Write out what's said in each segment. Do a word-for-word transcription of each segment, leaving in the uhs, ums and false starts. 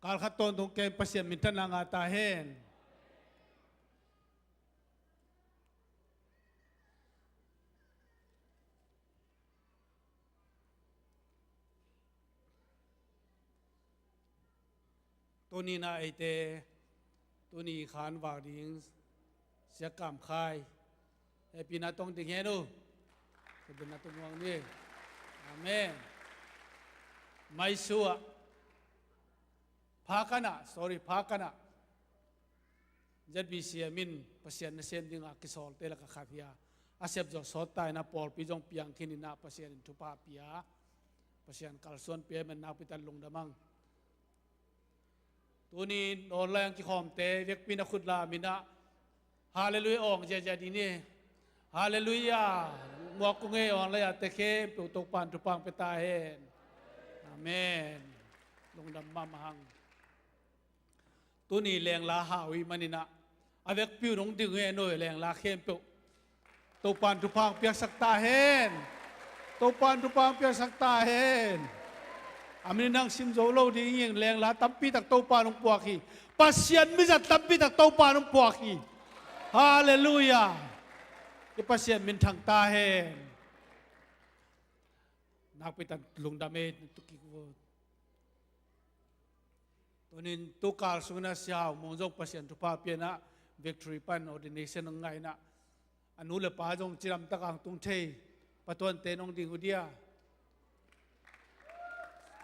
Kal khat tawntung kem Pasian minthanna ngah ta hen. Tuni-in ah eite, tuni khan vak ding Sia Kam Khai hehpihna tong ding hen uh. Hehpihna tong nuam ni. Amen. Maisuah pha kanah, sorry, pha kanah Z B C M in Pasian nasem dingah kisawlte lakah khat hi a, a sep zawh sawt ta in ah pawlpi zong piang khin in ah Pasian in thupha pia, Pasian kalsuan pia, man nakpi tak lungdam ing. Tuni online kikhawmte vekpi in ah khut lam in ah Halleluiah awng ziahziah ding ni. Halleluiah. Muak kong ei online a te khempeuh Topa'n thupha pia ta hen. Amen. Lungdam mahmah ing. Tuni lengla hau ahih manin ah a vekpi un hong ding uh hen aw, lengla khempeuh Topa'n thupha piaksak ta hen. Topa'n thupha piaksak ta hen. A min in hong sim zo lo ding hi ing, lengla tampi tak Topa'n hong puak hi. Pasian mizat tampi tak Topa'n hong puak hi. Halleluiah. I Pasian minthang ta hen. Nakpi tak lungdam ei, tu kik vo. Tuni-in tukal sungin ah Sia Hau Mung zong Pasian thupha pia in ah Victory pan ordination hong ngah in ah, a nu le pa zong cidam tak a hong tung thei, Pa Tuan te nong ding uh dia.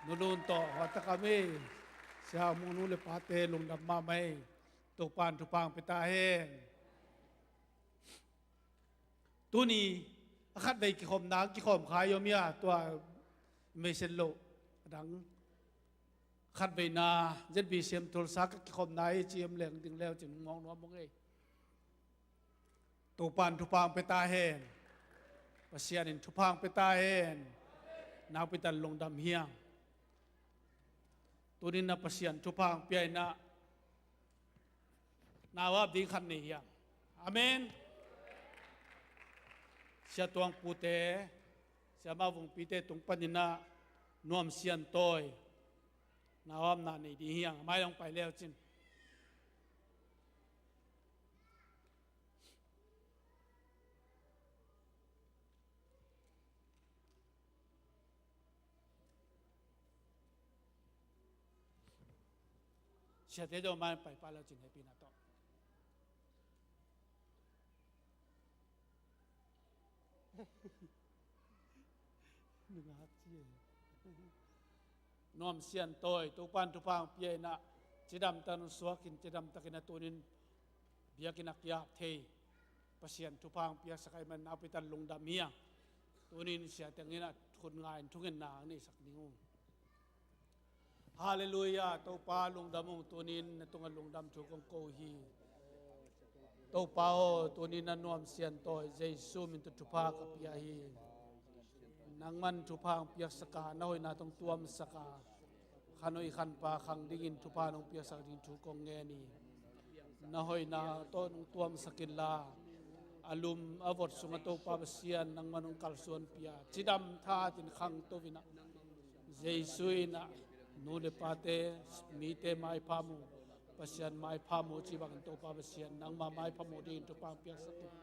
Nu Lun tawh hua tak a mi, Sia Hau Mung nu le pate lungdam mahmah ei. Topa'n thupha pia ta hen. Tuni a khatvei kikhawmna kikhawm kha i om hi a, tua mei sen loh a dang khatveina Z B C M Tulsa ka kikhawmna hi ci om leng ding leu cin mawng nuam mawng ei. Topa'n thupha pia ta hen. Pasian in thupha pia ta hen. Nakpi tak lungdam hi ing. Tuni-in ah Pasian thupha pia in ah nau ap ding khat nei hiam? Amen. Sia Tuang Pu te, Sia Ma Vung Pi te tung panin ah Nuam Sian Tawi nau apna nei ding hi ing. A mai hong pai leu cin. Siate zong mai pai pah leu cin hehpihna tawh. Nungak ci e. Nuam Sian Tawi, Topa'n thupha pia in ah cidam takin suak in, cidam takin ah tuni-in biakinn ah ki-ap thei. Pasian thupha piaksak ahih manin nakpi tak lungdam hi ing. Tuni-in sia teng in ah khut nga in thungetna hong neisak ding uh. Halleluiah. Topa lungdam ung, tuni-in na tungah lungdam thu kong ko hi. Topa aw, tuni-in na Nuam Sian Tawi Jesu min tawh thupha ka pia hi. Nangman thupha hong piaksak a, na hoihna tawh hong tuamsak a, khan hoih khan pha khang dingin thupha nong piaksak ding thu kong ngen hi. Na hoihna tawh nong tuamsak inla, a lum a vot sungah Topa Pasian nangman hong kalsuanpih a, cidam thahat in khangto in ah, Jesu in ah nu le pate, mite maipha mu, Pasian maipha mu cih bangin Topa Pasian nangma maipha mu dingin thupha hong piaksak in.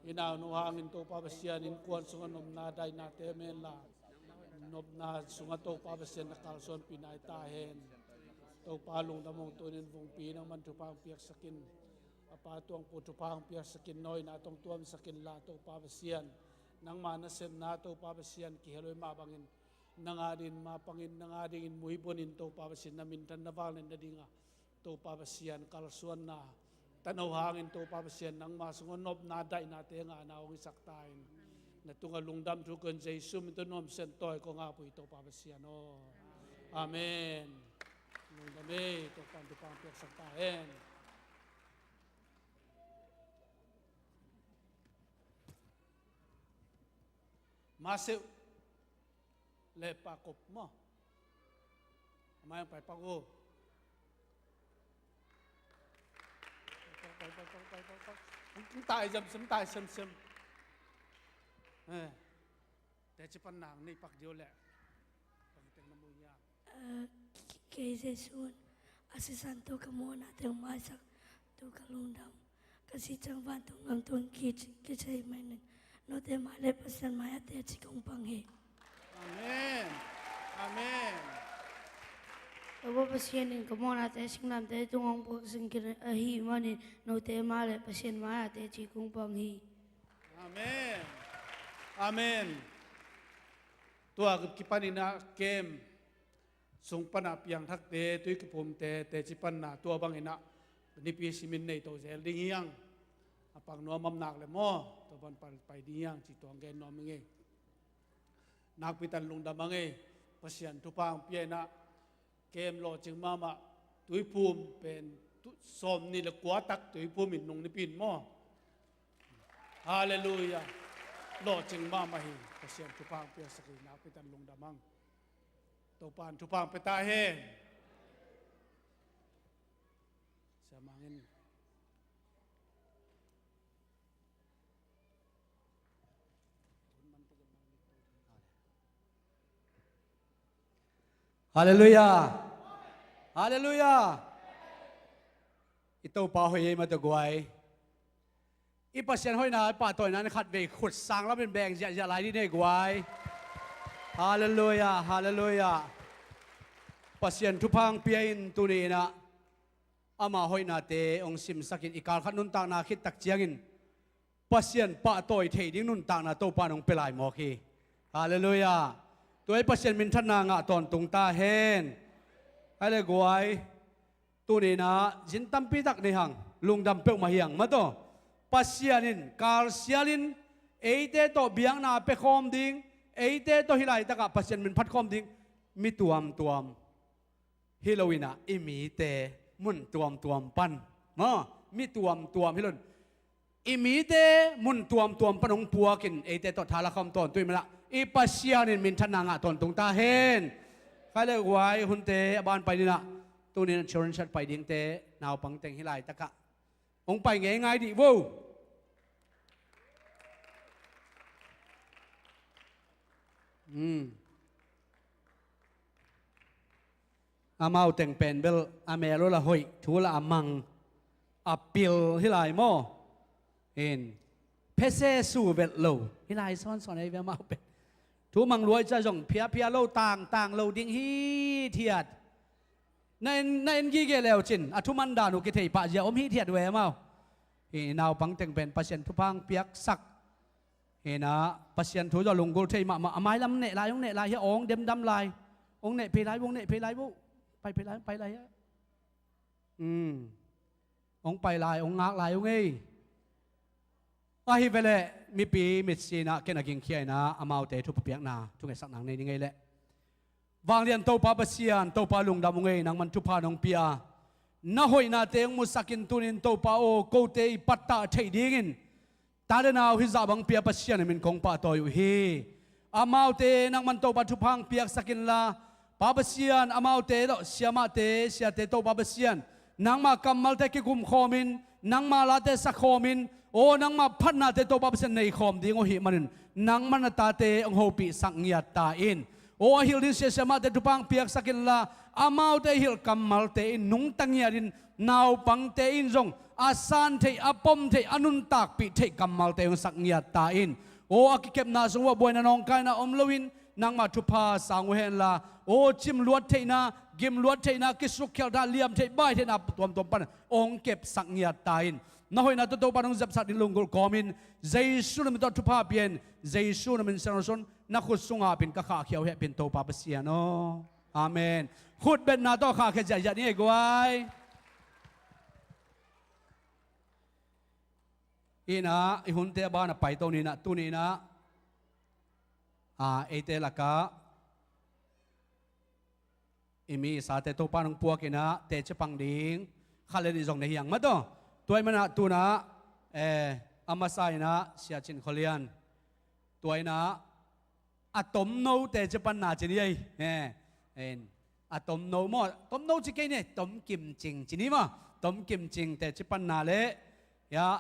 I naunu hangin Topa Pasian innkuan sungah nopna daihnate om henla, nopna sungah Topa Pasian na kalsuanpih nai ta hen. Topa lungdam ung, tuni-in Vungpi nangman thupha hong piaksak in. A pa Tuang Pu thupha hong piaksak in, na hoihna tawh hong tuamsak inla Topa Pasian, nangma nasepna Topa Pasian kihel hoih mah bangin nang adingin mapang in, nang adingin muibun in Topa Pasian na minthan na vanglian nadingah Topa Pasian kalsuanna tano hangin Topa Pasian nangma sungah nopna daihnate ngahna hong hisak ta in. Na tungah lungdam thu kong, Jesu min tawh Nuam Sian Tawi kong ap uh hi Topa Pasian aw. Amen. Lungdam ei, Topa'n thupha hong piaksak ta hen. Maseuh le Pa Kop maw? A mai hong pai pak uh. Pai, pai, pai. Hong tai semsem, tai semsem. Eh. Teci pan nang nei pak dih uh leh. Pak teng na mu hiam? Eh, kei Jesu in A sisan tu ka muanate hong maisak tu ka lungdam. Ka si ciang vantung gam tung ki, ki thei manin note mai le Pasian mai a teci kong pang hi. Amen. Amen. Topa Pasian in ka muanate singlamte tung hong puak sing khin ahih manin note mai le Pasian mai a teci kong pang hi. Amen. Amen. Tua kipanin ah kem sung pana piangthakte, tui kiphumte, teci panna tua bangin ah nipi simin nei to zel ding hiang. A pang nuam om nak le maw, tua ban pai, pai ding hiang ci tuang gen nuam ing ei. Nakpi tan lungdam ang ei. Pasian thupha ang pia in ah kem lawhcing mahmah, tuiphum pen tu, sawm nih le kua tak tuiphum in nung nipi in maw. Halleluiah. Lawhcing mahmah hi. Pasian thupha ang piasak hi. Nakpi tan lungdam ang. Topan thupha ang pia ta hen. Siamangin. Halleluiah. Halleluiah. I Topa hoih ei mah tawh guai. I Pasian hoihna, i pahtawina in khatvei khut sang lamin beng ziahziah lai dih nei guai. Halleluiah, halleluiah. Pasian thupha ang pia in tuni in ah ama hoihnate hong simsakin i kalkhat nuntakna khit tak ciangin Pasian pahtawi thei ding nuntakna Topa in hong pia lai mawk hi. Halleluiah. Tua i Pasian minthanna ngah tawntung ta hen. Hai le guai. Tuni in ah zin tampi tak nei hang, lungdam peuhmah hi hang mah tawh. Pasian in kalsialin eite tawh biakna pia khawm ding, eite tawh hih laitakah Pasian min phat khawm ding mi tuamtuam hi lo in ah i mite mun tuamtuam pan, maw, mi tuamtuam hi lo in i mite mun tuamtuam pan hong puakin eite tawh tha la khawm tawntung i manah i Pasian in minthanna ngah tawntung ta hen. Khai le guai, hunte a ban pai ni in ah tuni in ah children chat pai dingte naupang teng hih laitakah hong pai ngeingai dih vo. Hmm. Amau teng pen bel a mel uh la hoih, thu la a mang, a pil hi lai maw. In phese su vet lo hi lai sawnsawn ei ve amau pen. Thu mang luai ca zong phiaphia lo, tangtang lo ding hithiat. Na en, na en gige leu cin a thuman dan uh kithei pah zia om hithiat ve amau. Hi naupang teng pen Pasian thupha ang piaksak. Hi na Pasian thu zaw lunggulh thei mahmah, a mailam neh lai, hong neh lai hi a, awng demdam lai. Hong neh phei lai, hong neh phei lai vo. Pai phei lai, pai lai hi a. Hmm. Hong pai lai, hong ngak lai hong ei. Ahi veleh mipi mitsi in ah ken a gingkhia in ah amaute thupha piakna thungetsak nang nei ni ngei leh. Vanglian Topa Pasian, Topa lungdam ung ei, nangman thupha nong pia. Na hoihnate hong musakin tunin Topa aw, kote i pattah theih dingin ta le nau hih zah bang pia Pasian a min kong pahtawi uh hi. Amaute nangman Topa thupha hong piaksak inla, Pa Pasian, amaute tawh siamahte, siate Topa Pasian, nangmah kammalte kikum khawmin, nangmah late sa khawmin, aw nangmah phatnate Topa Pasian nei khawm ding uh hih manin nangman a tate hong hopihsak ngiat ta in. Aw a hilh ding siasiamahte thupha hong piaksak inla, amaute a hilh kammalte in nungta ngiatin, naupangte in zong a san theih, a pom theih, a nuntakpih theih kammalte hong sak ngiat ta in. Aw a kikepna sung uh a buaina nawngkaina om loin nangmah thupha sang uh henla, aw cimluat theihna, gimluat theihna, kisukkhialhna, liam theih bai theihna tuamtuam pan hong kepsak ngiat ta in. Na hoihna tawh Topa nong zepsak ding lunggulh kawmin Jesu na min tawh thupha pia in, Jesu na min siangtho suang na khut sungah pin ka khahkhia uh hehpih in Topa Pasian aw. Amen. Khutbetna tawh khahkhia ziahziah ni ei guai. Inah i hunte a banah paito ninah tuninah, a, eite lakah i mi i sate Topa nong puak inah teci pang ding khat le nih zong na hiang mataw. Tua i manah tunah, eh, a masa inah Sia Cin Khua Lian, tua inah a tomno teci panna ci ni ei. Eh, en. A tomno maw, tomno ci kei ni, tom kim cing ci ni maw. Tom kim cing teci panna le, ya,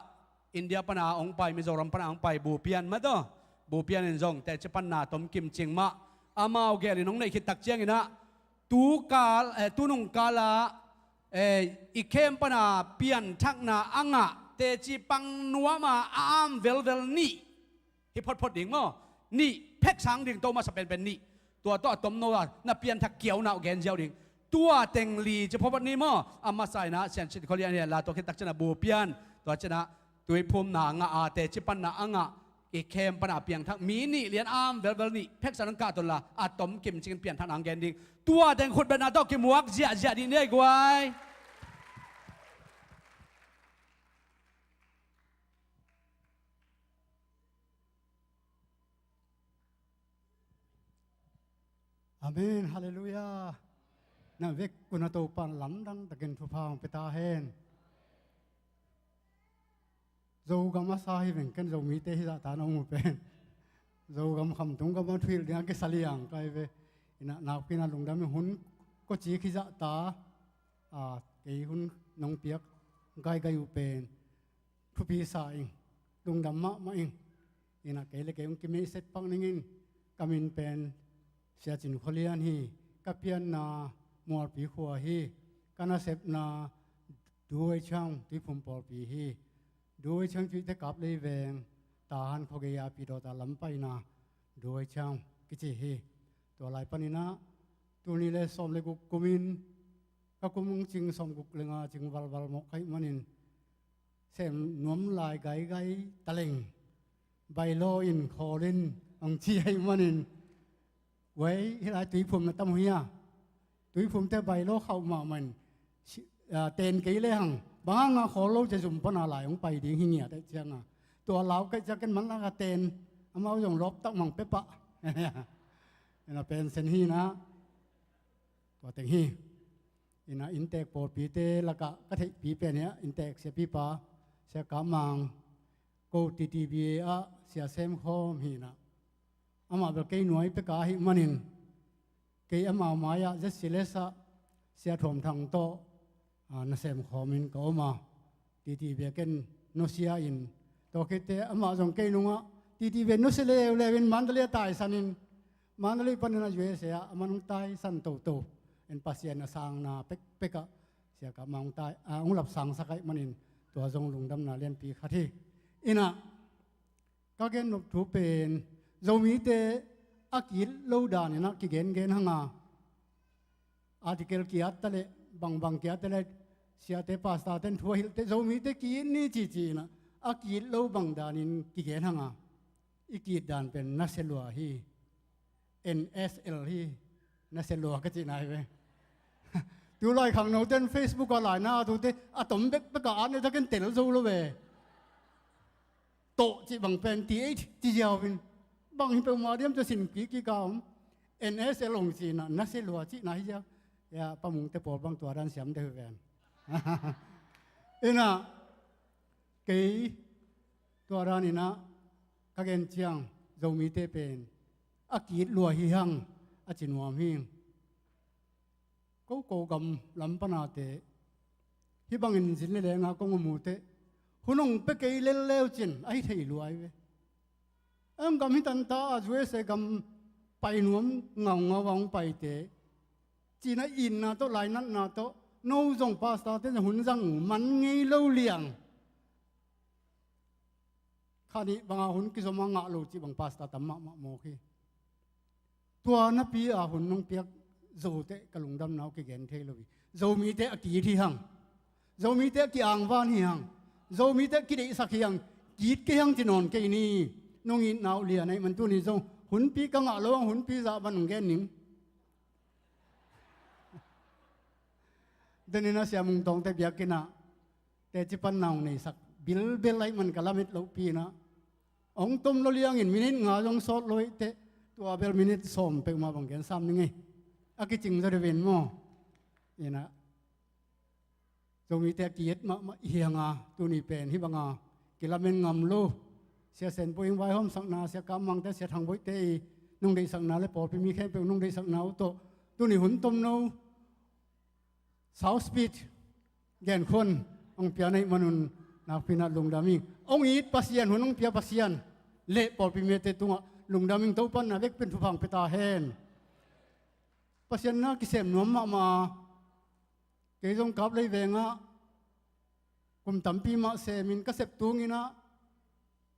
India pana hong pai, Mizoram pana hong pai, Bupian mataw. Bupian in zong teci panna tom kim cing mah. Amau gel in hong neih khit tak cianginah, tu kal, eh, tu nung kalah, eh, i khem pana pianthakna a ngah teci pang nuama a am velvel nih hi photphot ding maw? Nih phek sang ding, to masa penpen nih. Tua tawh a tom no a na pianthak kiauna uh gen ziau ding. Tua teng li ci photphot ni maw? A masa inah Sian Cin Khua Lian hi a la, tua khit tak cianah bu pian, tua cianah tuiphumna ngah a teci panna a ngah i khem pana piangthak mi nih lian am velvel nih phek sang ding kah ton la, a tom kim cingin pianthakna ang gen ding. Tua teng khutbetna tawh kimuak ziahziah dih ni ei guai. Amen. Halleluiah. Na vek un a Topa in lamdang takin thupha hong pia ta hen. Zogam a sa hi veng, ken Zomite hi zahta na um uh pen. Zogam khamtung gam a thuhilh ding a kisa liang kai ve. Inah nakpi inah lungdam ing. Hun kawcik hi zahta, a, kei hun nong piak gaigai uh pen thupi sa ing, lungdam mahmah ing. Inah kei le kei hong kimeiset pak ning in, ka min pen Sia Cin Khua Lian hi, ka pianna Mualpi khua hi, ka nasepna Duai Chang Tuiphum pawlpi hi. Duai Chang Tuite Kap Lei Veng, Tahan khua gei a Pidawta lam paina Duai Chang kici hi. Tua lai paninah tuni le sawm le guk kumin ka kum hong cing sawm guk le nga cing valval mawh ka hih manin sem nuam lai gaigai taleng, bailo in khawl in hong ci ahih manin, wei, hih lai Tuiphum na tam uh hia? Tuiphumte bailo khauh mahmah in, si-, a, ten kei le hang, bang hanga khawl lo cia zum pana lai hong pai ding hi ngiat ahih cianga. Tua lau kaih cia ken manlak a ten, amau zong lawptak mang pepah. Ena pensen hi na, tua teng hi. Inah inntek pawlpite lakah ka theihpi pen hi a, inntek siapipa, Sia Kap Mang, ko T T B A ah sia sem khawm hi inah. Amah bel kei nuai peka ahih manin, kei amau mai-ah Z C L S ah Sia Thuam Thang tawh, a, nasem khawmin ka om a. T T B A ken nusia in, tua khitte amah zong kei nungah T T B A nusia leuleu in Mandalay a taisan in, Mandalay panin a U S A ah a man hong taisan toto in, Pasian a sangna pekpek ah Sia Kap Mang hong tai, a, hong lapsangsak ahih manin, tua zong lungdamna lianpi khat hi. Inah ka gen nop thu pen Zomite a ki-it lo dan inah kigengen hanga, article ki-at taleh, bangbang ki-at taleh, siate pastorte in thu a hilhteh Zomite ki-it ni cici inah a ki-it lo bang danin kigen hanga, i ki-it dan pen nasia lua hi. N S L hi. Nasia lua ka cihna hi ve. Tulai khangnote in Facebook ah laina a tute a tom bekbek a at ne takin tel zo lo ve. Tawh cih bang pen T H ci ziau in, bang hi peuhmah diam tua sin kikik a om. N S L hong ci inah nasia lua cihna hi ziau. Ya, Pa Mungte pawl bang tua dan siam deuh hi ven. Inah kei tua dan inah ka gen ciang Zomite pen a ki-it lua hi hang, a ci nuam hi. Koko gam lam panate hih bangin zin le lenga kong om uh teh, hun hong pia kei lel leu cin a hi thei lua hi ve. Eng gam hi tanta a, U S A gam pai nuam ngaungau a hong paite, cina itna tawh, lainatna tawh, no zong pastorte zong hun zang man ngei lo liang. Kha nih banga hun kizom a ngah lo cih bang pastor tam mahmah mawk hi. Tua napi a hun nong piak Zoteh ka lungdamna uh kigen thei lo hi. Zomite a ki-it hi hang. Zomite a ki-angvan hi hang. Zomite a kideihsak hi hang. Ki-it kei hang ci nawn kei ni. Nong itna uh lian ahih man tuni zong hunpi ka ngah lo hang, hunpi zah ban hong gen ning. Denin a Sia Mung Tawngte biakinn ah teci panna hong neisak bilbel ahih man ka lamet lohpi inah, hong tom lo liangin minit nga zong sawt lo ahih teh, tua bel minit sawm peuhmah bang gen sam ning ei. A kicing zaw deuh in maw. Inah Zomite a ki-et mahmah hi hanga, tuni pen hih banga kilamen ngam lo, Sia Senpu in vaihawmsakna, Sia Kam Mangte, Sia Thang Boihte i nong deihsakna le pawlpi mi khempeuh nong deihsakna uh tawh tuni hun tomno South Speed genkhuan hong pia na hih manun nakpi inah lungdam ing. Hong it Pasian, hun hong pia Pasian le pawlpi mite tungah lungdam ing. Topa in na vekpi in thupha hong pia ta hen. Pasian na kisem nuam mahmah a, Kei zong Kaplei vengah kum tampi mah semin ka sep tunginah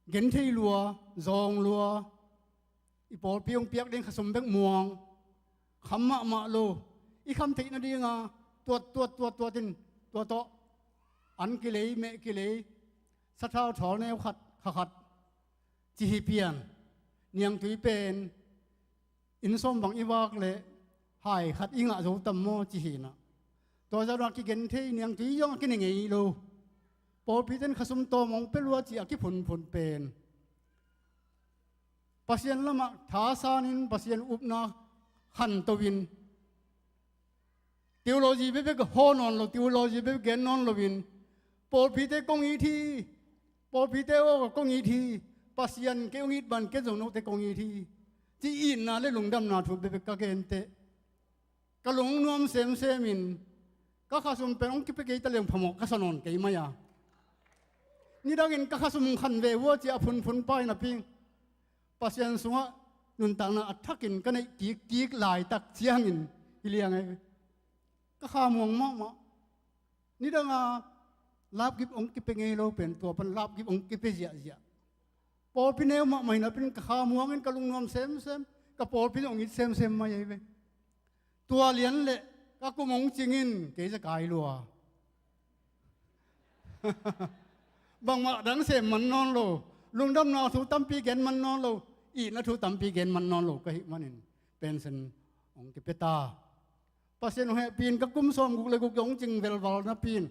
genthei lua, zawng lua, i pawlpi hong piak ding khasum bek muang, kham mahmah lo, i kham theih nadinga tuat tuat tuat tuat in tua tawh an kilei, meh kilei, sathau thawl neu khat, kha khat, ci hi pian. Niangtui pen inn sawm bang i vak leh hai khat i ngah zo tam maw ci hinah. Tua zawhna kigen thei, niangtui zong a kine ngei lo. Pawlpite in khasum tawm hong pia lua ci a kiphunphun pen Pasian lamah thasanin Pasian upna khantoin theology bekbek haw nawn lo, theology bekbek gen nawn loin pawlpite kong it hi, pawlpite aw kong it hi, Pasian kei hong it ban ken zong note kong it hi, ci itna le lungdamna thu bekbek ka gen teh ka lungnuam semsemin ka khasum pen hong kipia kei ta leng phamawh ka sa nawn kei mai a. Nidangin ka khasum khan ve vua ci a phunphun pai napi Pasian sungah nuntakna a thakin ka neih kikkik laitak ciangin hi liang e. Ka kha muang mahmah. Nidanga lapgip hong kipia ngei lo pen tua pan lapgip hong kipia ziahziah. Pawlpi neu mahmah hi napin ka kha muangin ka lungnuam semsem, ka pawlpi hong it semsem mai ahi ve. Tua lian leh ka kum hong cingin kei zekai lua. Bangmah dang sem man nawn lo, lungdamna thu tampi gen man nawn lo, itna thu tampi gen man nawn lo ka hih manin pension hong kipia ta. Pasian hong hehpih in ka kum sawm guk le guk hong cing velval napi in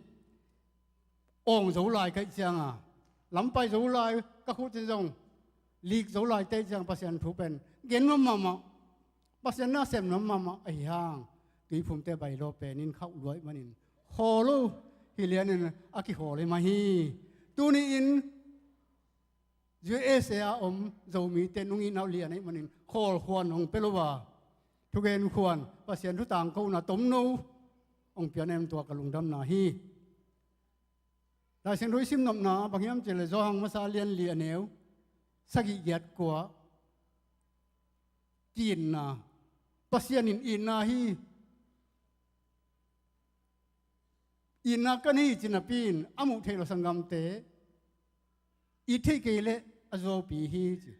awng zo lai ka hih cianga, lampai zo lai ka khut in zong lik zo lai teh ciang Pasian thu pen gen nuam mahmah, Pasian na sem nuam mahmah ahi hang, tuiphumte bailaw pen in khauh luai manin khawl uh hi lianin a kikhawl hi mah hi. Tuni-in U S A a om Zomite nungih nau lian ahi manin khawlkhuan hong pia lo a, thugen khuan Pasian thu tangkona tomno hong pian em tua ka lungdamna hi. Laisiangtho i sim nopna bang hiam cih leh Johan masa lian li a neu sagih giat kua, ki-itna, Pasian in itna hi. Itna ka nei hi ci napi in a muh theih lo sanggamte it thei kei leh a zuaupi hi ci.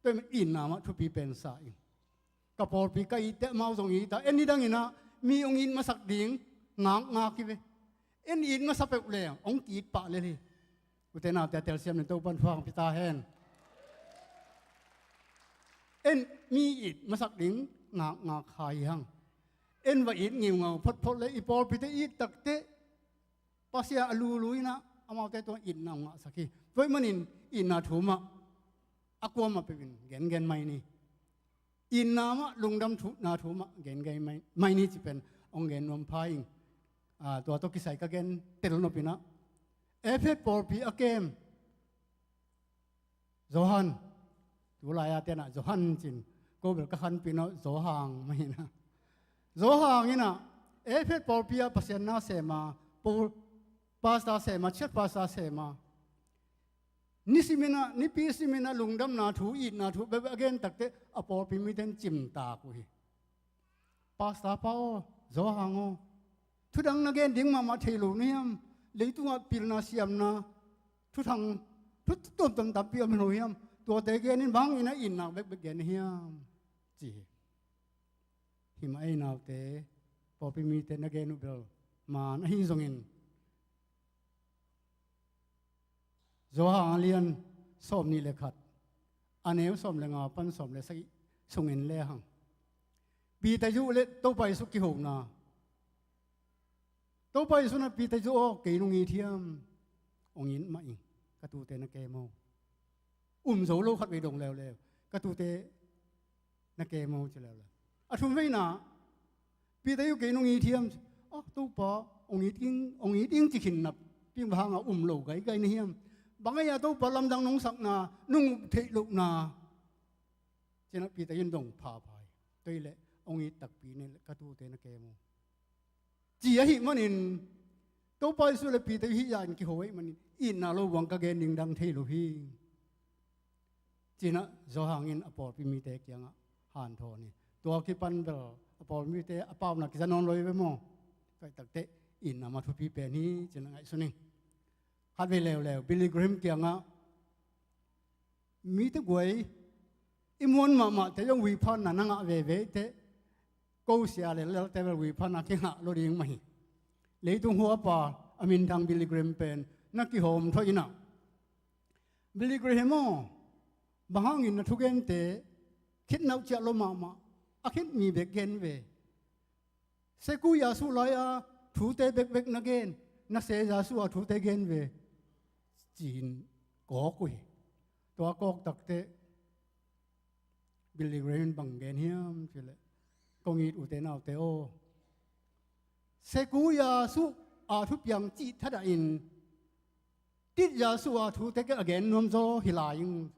Tua hi itna mah thupi pensa in ka pawlpi ka it teh amau zong it a, en nidangin ah mi hong it masak ding ngakngak hi ve. En it masa peuh leng hong ki-it pah lel hi. Ute naute a telsiam in Topan thuak hong pia ta hen. En mi it masak ding ngakngak kha hi hang. En va it ngiungau photphot le i pawlpite it takteh Pasian a lulu in ah amaute tua itna hong ngahsak hi. Tua ahih manin itna thu mah a kuamah peuh in gengen mai ni. Itna mah lungdam thu, na thu mah gengen mai, mai ni ci pen hong gen nuam pha ing. Ah, tua tawh kisai ka gen tel nop in ah Efesa pawlpi a kem Johan, tulai a tenah Johan cin, ko bel ka khanpih nawh, Johan mah hi na. Johan in ah Efesa pawlpi ah Pasian na sem a, Paul pastor sem a, chief pastor sem a, nisim in ah, nipi sim in ah lungdamna thu, itna thu bek a gen takteh a pawlpi mite in cimtak uh hi. Pastor pa aw, Johan aw, thudang na gen ding mahmah thei lo na hiam? Leitungah pilna siamna thuthang, thu tuamtuam tampi om lo hiam? Tuate gen in, bang in ah itna bekbek gen na hiam? Ci hi. Hi mah ei naute, pawlpi mite na gen uh bel man ahi zongin Johan a lian sawmnih le khat, a neu sawm le nga pan sawm le sagih sungin lehang Peter Jesuh le Topa Jesuh kihona. Topa Jesuh in ah Peter Jesuh aw, kei nong it hiam? Hong it mah ing, ka tuute na kem aw. Um zo lo khatvei dong leuleu, ka tuute na kem aw ci leuleu. A thumveina Peter Jesuh, kei nong it hiam? Ah, Topa, hong it ing, hong it ing ci khin napi bang hangah um lo gaigai na hiam? Bang ahi a Topa lamdang nong sakna nong up theih lohna? Ci in ah Peter in dong phapha hi. Tua hi leh hong it takpi na hih leh ka tuute na kem aw. Ci ahih manin Topa Jesuh le Peter hih zah in kiho ahih manin itna lo buang ka gen ding dang thei lo hi. Ci in ah Johan in a pawlpi mite kiangah hanthawn hi. Tua kipan bel a pawlpi mite a pauna kiza nawn lo hi ve maw? Tua hi takteh itna mah thupi pen hi, ci-in a ngaihsun ing. Khatvei leuleu Billy Graham kiangah mite guai i muan mahmahte zong huihphanna na ngah veve teh, ko sia le lalte bel huihphanna kingah lo ding mah hi. Leitung huapa a minthang Billy Graham pen na kihawm thawh in ah, "Billy Graham aw, bang hangin na thugente khitnauh ciah lo mahmah, a khit mi bek gen ve? Seku Yasu lai-a thute bekbek na gen, na se Yasu a thute gen ve," ci-in kawk uh hi. Tua kawk takteh Billy Graham in bang gen hiam cih leh, "Kong it ute naute aw, Seku Yasu a thupiang cih thadah in, Tit Yasu a thute kei a gen nuam zaw hi lai ing.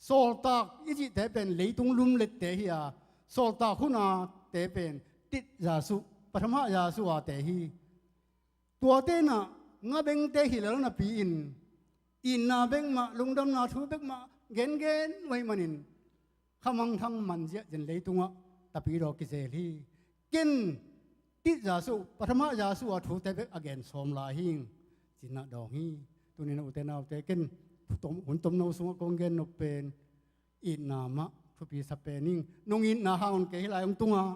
Sawltak i cihte pen leitung lumlette hi a, sawltak hunate pen Tit Yasu, Pathama Yasu ate hi. Tuate in ah ngabengte hi lel napi-in, itna bek mah, lungdamna thu bek mah gengen uh ahih manin, khamangthang man ziahziah in leitungah tapidaw kizel hi. Ken Tit Yasu, Pathama Yasu a thute bek a gen sawm lai hi ing," ci-in ah dawng hi. Tuni-in ah ute naute, ken hun tomno sungah kong gen nop pen, itna mah thupi sa pen ing. Nong itna hang un kei hih lai hong tung a,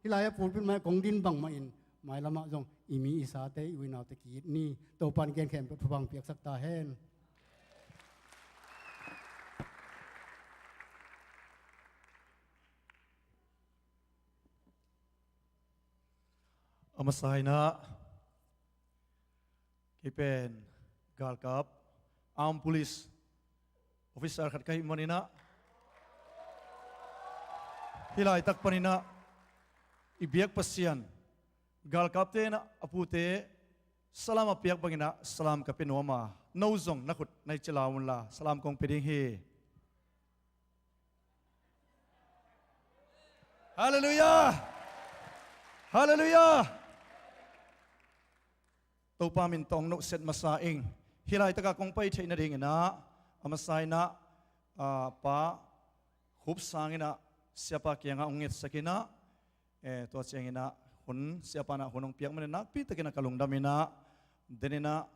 hih lai-ah pulpit mai-ah kong din bangmahin, mailamah zong i mi i sate, i u i naute ki-it ni. Topa'n gen khempeuh thupha hong piaksak ta hen. A masa in ah, kei pen galkap, armed police officer khat ka hih manin ah, hih laitak panin ah i biak Pasian, galkapte in ah a pute salam a piak bangin ah salam ka pia nuam a, no zong na khut na hi cila unla, salam kong pia ding hi. Halleluiah! Halleluiah! Topa min tawh hong nopsiat masa ing. Hih laitakah kong pai theih nadingin ah, a masa in ah, ah, Pa Khup Sang in ah Siapa kiangah hong ngetsak in ah, eh, tua ciangin ah hun, Siapa in ah hun hong piak manin nakpi takin ah ka lungdam in ah, den in ah,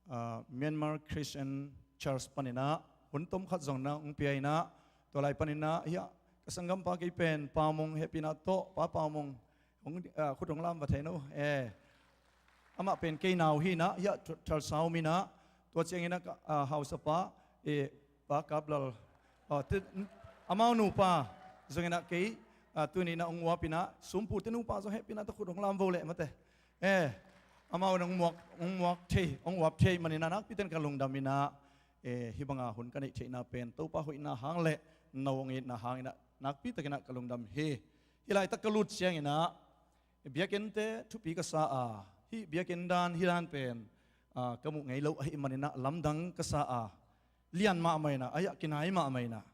ah, Myanmar Christian Church panin ah hun tom khat zong na hong pia in ah, tua lai panin ah, hiah ka sanggampa kei pen Pau Mung, hehpihna tawh Pa Pau Mung, hong, ah, khut hong lam va thei no, eh. Amah pen kei nau hi in ah, hiah Tulsa om in ah, tua ciangin ah ka, ah, hausapa, eh, Pa Kap Lal, ah, te, amau nupa zongin ah kei, ah, tuni in ah hong uap in ah, Sumpu te nupa zong hehpihna tawh khut hong lam vo leh mate. Eh, amau in hong muak, hong muak thei, hong uap thei manin ah nakpi takin ka lungdam in ah, eh, hih banga hun ka neih theihna pen Topa hoihna hang le no hong itna hangin ah nakpi takin ah ka lungdam hi. Hih laitak ka lut ciangin ah biakinnte thupi ka sa a, hih biakinn dan, hih dan pen, ah, ka muh ngei lo ahih manin ah lamdang ka sa a, lian mahmah in ah, a hiah kinai mahmah in ah,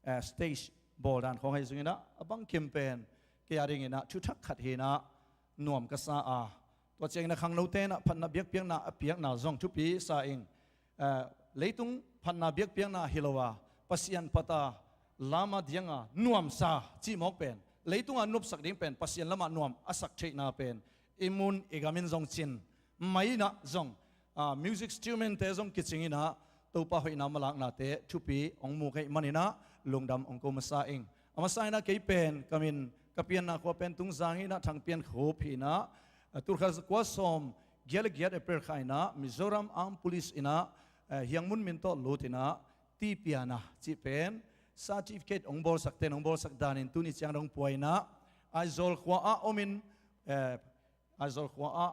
eh, stage bawl dan khawng ahi zongin ah, a bangkim pen kei a dingin ah thuthak khat hi in ah, nuam ka sa a, tua ciangin ah khangnote in ah phatna biakpiakna a piakna zong thupi sa ing. Eh, leitung phatna biakpiakna hi lo a, Pasian phat a, lam a diang a nuamsa cih mawk pen, leitung a nopsak ding pen Pasian lamah nuam a sak theihna pen i mun i gam in zong cin, mai in ah zong, ah, music instrument-te zong kicing in ah Topa hoihna malaknate thupi hong muk ahih manin ah lungdam hong ko masa ing. A masa in ah kei pen ka min, ka pianna khua pen Tungzang hi in ah, Thang Pian Khup hi in ah, ah, tul khat za kua sawm giat le giat April kha in ah Mizoram Armed Police in ah, eh, Hiang Mun Min tawh lut in ah, Tipiana cih pen certificate hong bawlsakte'n hong bawlsak danin tuni ciang dong pua in ah, Aizawl khua ah om in, eh, Aizawl khua ah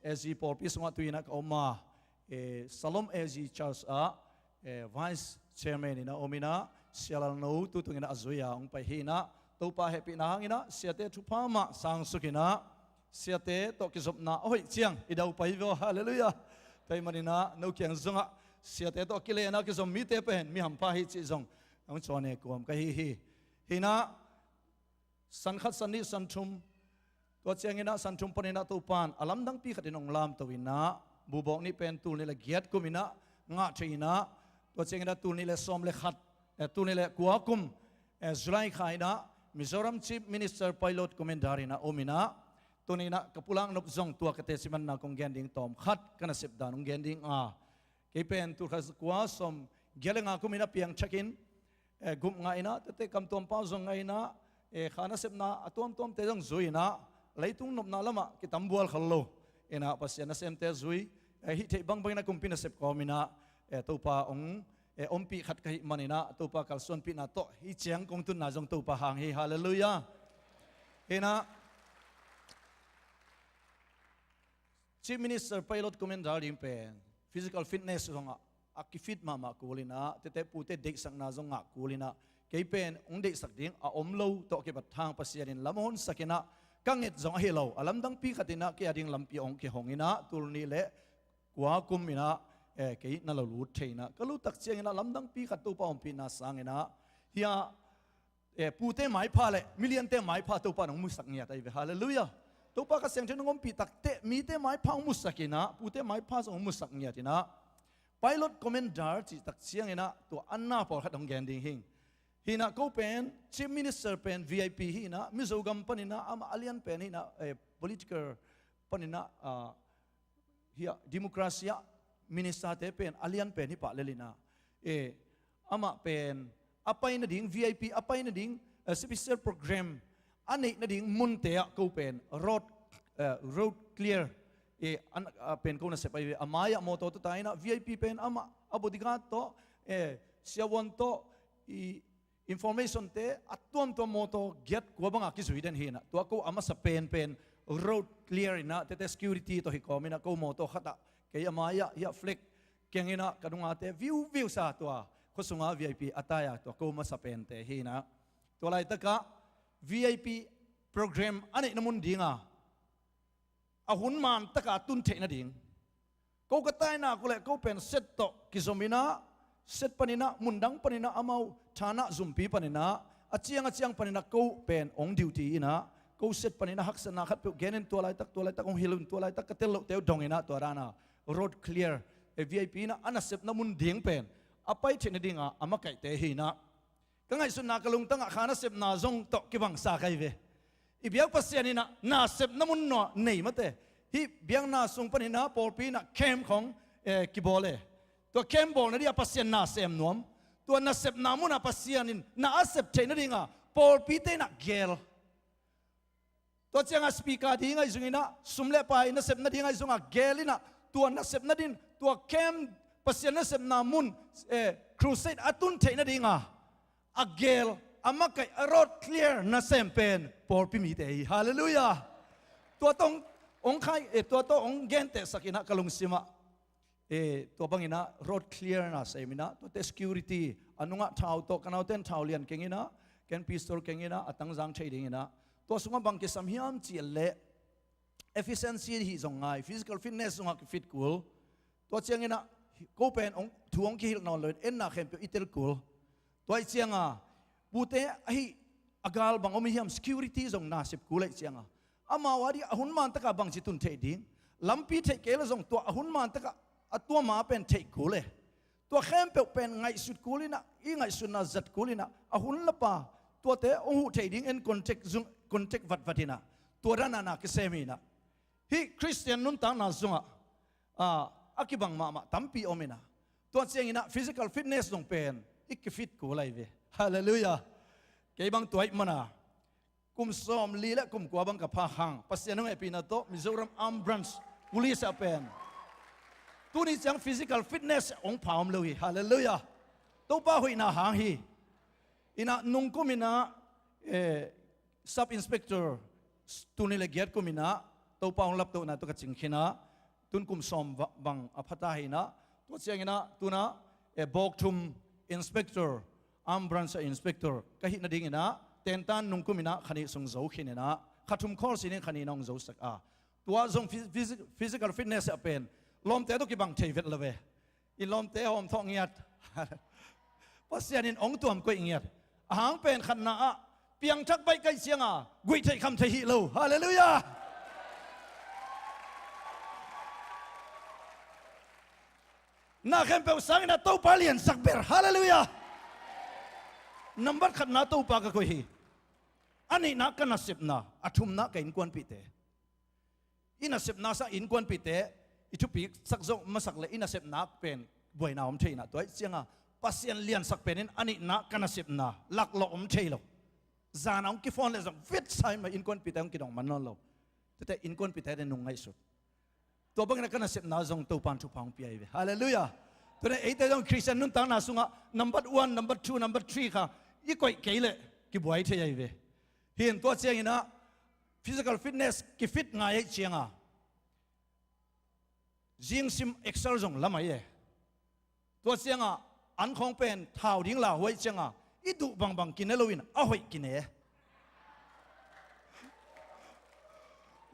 A G pawlpi sungah tu in ah ka om a, eh, Salom A G Church ah, eh, Vice Chairman in ah om in ah, Sia Lal No tu tung in ah a zui a hong pai hi in ah, Topa hehpihna hangin ah siate thupha mah sangsuk in ah, siate tawh kizopna a hoih ciang i daupai vua, halleluiah. Tua ahih manin ah no kiang zongah siate tawh kilenna kizom mite pen mi hampha hi cih zong hong ciamteh kuam ka hi hi. Hi in ah, san khat, san nih, san thum, tua ciangin ah san thum panin ah Topa'n a lamdangpi khat in hong lamto in ah, Bubawk Ni pen tul nih le giat kum in ah ngah thei in ah, tua ciangin ah tul nih le sawm le khat, eh, tul nih le kua kum, eh, July kha in ah Mizoram Chief Minister Pilot Commander in ah om in ah, Tuni-in ah ka pulak nop zong tua ka teci manna kong gen ding tawm khat ka nasep dan hong gen ding a, kei pen tul khat za kua sawm giat le nga kum in ah piangthakin, eh, gup ngah in ah, tete Kam Tuam Pau zong ngah in ah, eh, kha nasepna a tuamtuamte zong zui in ah, leitung nopna lamah kitam bual khol lo in ah, Pasian nasemte zui, eh, hih theih bangbang in ah kumpi nasep kawm in ah, eh, Topa hong, eh, ompih khat ka hih man in ah, Topa kalsuanpihna tawh hih ciang kong tunna zong Topa hang hi. Halleluiah. In ah, Chief Minister Pilot Commander ding pen physical fitness zong ah a kifit mahmah kul in ah, tete pute deihsakna zong ngah kul in ah, kei pen hong deihsak ding a om lo tawh kibat hang Pasian in lam a honsak in ah, ka nget zong ahi lo a lamdangpi khat in ah kei a ding lampi hong kihong in ah, tul nih le kua kum in ah, eh, kei na lo lut thei in ah, ka lut tak ciangin ah lamdangpi khat Topa ompihna sang in ah, hih ah, eh, pute maipha le miliante maipha Topa in hong musak ngiat ahi ve. Halleluiah. Topa Kha Siangtho in hong ompih tak teh mite maipha hong musak in ah, pute maipha zong hong musak ngiat in ah, Pilot Commander cih tak ciangin ah tua a na pawlkhat hong gen ding hing. Hi in ah ko pen Chief Minister pen V I P hi in ah, Mizo gam panin ah amah a lian pen hi in ah, eh, political panin ah, ah, hih ah democracy ah ministerte pen a lian pen hi pah lel in ah, eh, amah pen a pai nading V I P a pai nading, eh, special program a neih nading munte ah ko pen road, eh, road clear, eh, an, a pen ko nasep ahi ve. A mai-ah mawtaw tuta in ah V I P pen amah a bodyguard tawh, eh, siavuan tawh, i informationte a tuamtuam mawtaw giat kua banga kizui den hi in ah, tua ko a masa penpen road clear in ah, tete security tawh hi kawm in ah, ko mawtaw khatah kei a mai-ah hih ah flag keng in ah ka nungate viuviu sa, tua khua sunga V I P a tai-a tua ko masa pente hi in ah, tua laitakah V I P program a neihna mun dinga a hun man taka tun theih nading. Ko ka tainak uh leh ko pen set tawh kizom in ah, set panin ah, mundang panin ah, amau thanah zumpi panin ah, a ciang a ciang panin ah ko pen hong duty in ah, ko set panin ah haksatna khatpeuh gen in, tua laitak tua laitak hong hilh un, tua laitak ka tel lohte uh dong in ah, tua dan a road clear, eh, V I P in ah a nasepna mun ding pen a pai theih nadinga a makaihte hi in ah, ka ngaihsutna ka lungtangah kha nasepna zong tawh kibangsa ka hi ve. I biak Pasian in ah nasepna mun nuam nei mate. Hih biakna sung panin ah pawlpi in ah camp khong, eh, kibawl e. Tua camp bawl nading ah Pasian na sem nuam. Tua nasepna munah Pasian in na a sep theih nadinga pawlpite in ah gel. Tua ciangah speaker ding ahi zongin ah, sum le pai nasepna ding ahi zongah gel in ah, tua nasepna ding, tua camp, Pasian nasepna mun, eh, crusade a tun theih nadinga a gel, a makaih, a road clear nasem pen pawlpi mite hi. Halleluiah. Tua tawh hong khai, eh, tua tawh hong gentehsak in ah ka lungsimah, eh, tua bangin ah road clear nasem in ah, tuate security, a nungah thau tawh, ka nauten thau lian keng in ah, ken pistol keng in ah, a tangzang thei dingin ah, tua sungah bang kisam hiam cih leh efficiency hi zong ngai, physical fitness zongah kifit kul. Tua ciangin ah ko pen hong, thu hong kihilh nawn loin, enna khempeuh i tel kul. Tua ih cianga pute ahi a gal bang om i hiam, security zong nasep kul aih cianga, amau a dih a hun man taka bangci tun theih ding, lampi theih kei le zong tua a hun man taka a tua ma pen theih kul e. Tua khempeuh pen ngaihsut kul in ah, i ngaihsutna zat kul in ah, a hun lapa tuate hong huh thei ding en contact zung, contact vatvat in ah, tua dan a na kisem hi in ah. Hih Khristian nuntakna zungah, ah, a kibang mahmah tampi om in ah, tua ciangin ah physical fitness zong pen i kifit kul ahi ve. Halleluiah. Kei bang tua ih mana kum sawmli le kum kua bang ka phak hang, Pasian hong hehpihna tawh Mizoram Armed Branch Police ah pen tuni ciang physical fitness hong pha om lo hi. Halleluiah. Topa hoihna hang hi. In ah nungkum in ah, eh, Sub Inspector, tul nih le giat kum in ah Topa hong laptohna tawh ka cing khin ah, tun kum sawm va-, bang a pha ta hi in ah, tua ciangin ah tun ah, eh, bawk thum Inspector, Armed Branch Inspector ka hih nadingin ah, tentan nungkum in ah kha nih sung zo khin in ah, kha thum khawlsi in kha nih in ah hong zosak a, tua zong phys-, phys-, physical fitness ah pen lawmte tawh kibang thei vet lo ve. I lawmte hawm thawh ngiat. Pasian in hong tuam koih ngiat. A hang pen khatna ah piangthak baih kaih cianga guih theih kham thei hi lo. Halleluiah. Na khempeuh sangin ah Topa liansak ber. Halleluiah. Nambat khatna Topa ka koih hi. A nihna ka nasepna, a thumna ka innkuanpihte. I nasepna sang innkuanpihte i thupi sak zong masak le i nasepna pen buaina om thei inah, tua ih cianga Pasian liansak penin a nihna ka nasepna laklawh om thei lo. Zana hong kifawn le zong vetsai mah innkuanpihte hong kidong man nawn lo. Tete innkuanpihte te nung ngaihsut. Tua bangin a ka nasepna zong Topan thupha hong pia hi ve. Halleluiah. Tuna eite zong Khristian nuntakna sungah number one, number two, number three kha i koih kei leh kibuai thei ahi ve. Hin tua cianginah physical fitness kifit ngai aih cianga zingsim Excel zong lam ahi e. Tua cianga an khawng pen thau ding lauhuai cianga i duh bangbang kine loin a hoih kine.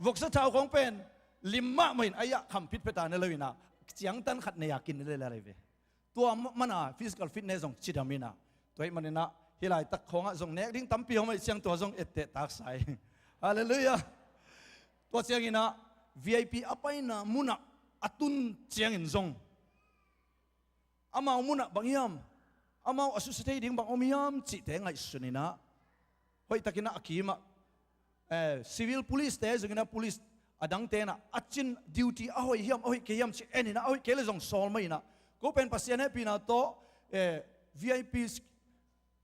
Voksa thau khawng pen lim mahmah in a iah kham phitpheta ne loinah ciangtan khat nei-a kine lelal ahi ve. Tua mana physical fitness zong cidam inah, tua ih maninah hih laitak khawngah zong nek ding tampi om aih ciang tua zong etteh taksa hi. Halleluiah. Tua cianginah V I P a paina munah a tun ciangin zong amau munah bang hiam, amau a susia thei ding bang om hiam cihte ngaihsun inah, hoihtakinah a kimah eh, civil police te zonginah police a dangte inah a cin duty a hoih hiam a hoih kei hiam ci en inah, a hoih kei le zong sawl mah inah, ko pen Pasian hehpihna tawh eh, V I P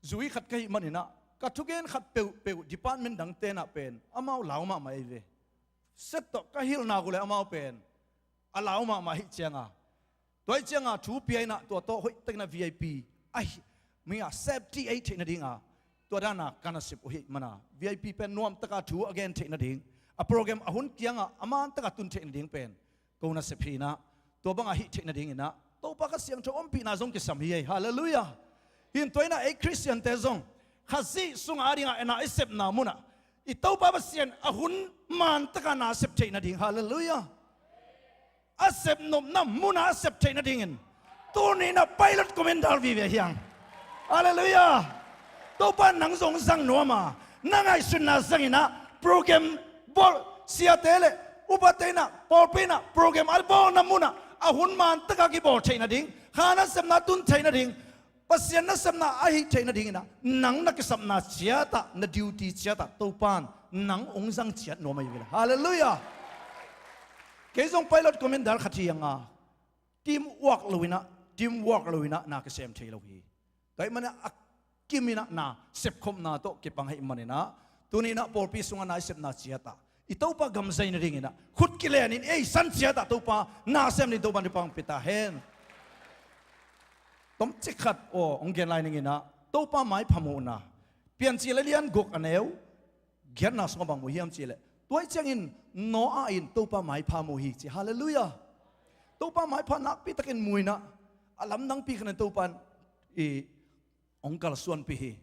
zui khat ka hih maninah ka thugen khat peuhpeuh department dangte inah pen amau lau mahmah ei ve. Set tawh ka hilhna uh le amau pen a lau mahmah ahih cianga, tua ih cianga thu pia inah tua tawh hoihtakinah V I P ahi mi a safety ahi theih nadinga tua dana ka nasep uh hih mana V I P pen nuamtaka thu a gen theih nading, a program a hun kianga a mantaka tun theih nading pen ko nasep hi inah, tua banga hih theih nadinginah Topa Kha Siangtho ompihna zong kisam hi ei. Halleluiah. Hin tua inah ei Khristiante zong Khazih sunga a dinga ena i sepna munah i Topa Pasian a hun mantaka na sep theih nading. Halleluiah. A sepnopna munah a sep theih nadingin tuninah pilot commander vive hiang. Halleluiah. Topa nang zong zang nuama na ngaihsutna zanginah program bawl siate le upate inah pawlpi inah program a bawlna munah a hun mantaka kibawl theih nading, kha nasepna tun theih nading, Pasian nasepna a hih theih nadinginah nang na kisapna ciatah na duty ciatah Topan nang hong zang ciat nuam ahi ve. Halleluiah. Kei zong pilot commander khat hi anga team work loinah, team work loinah na kisem thei lo hi. Tua ih manah a kiminah na sepkhopna tawh kipang ahih maninah tuninah pawlpi sungah na i sepna ciatah i Topa gam zai nadinginah khut kilenin ei san ciatah Topa na sem ding Topa nipang pita hen. Tomcik khat aw hong gen lai ninginah Topa maipha muhna Piancil a lian guk a neu giatna sungah bang mu hiam cihleh, tua ih ciangin Noah in Topa maipha mu hi ci. Halleluiah. Topa maipha nakpitakin mu inah a lamdangpi khanin Topa in i hong kalsuanpih hi.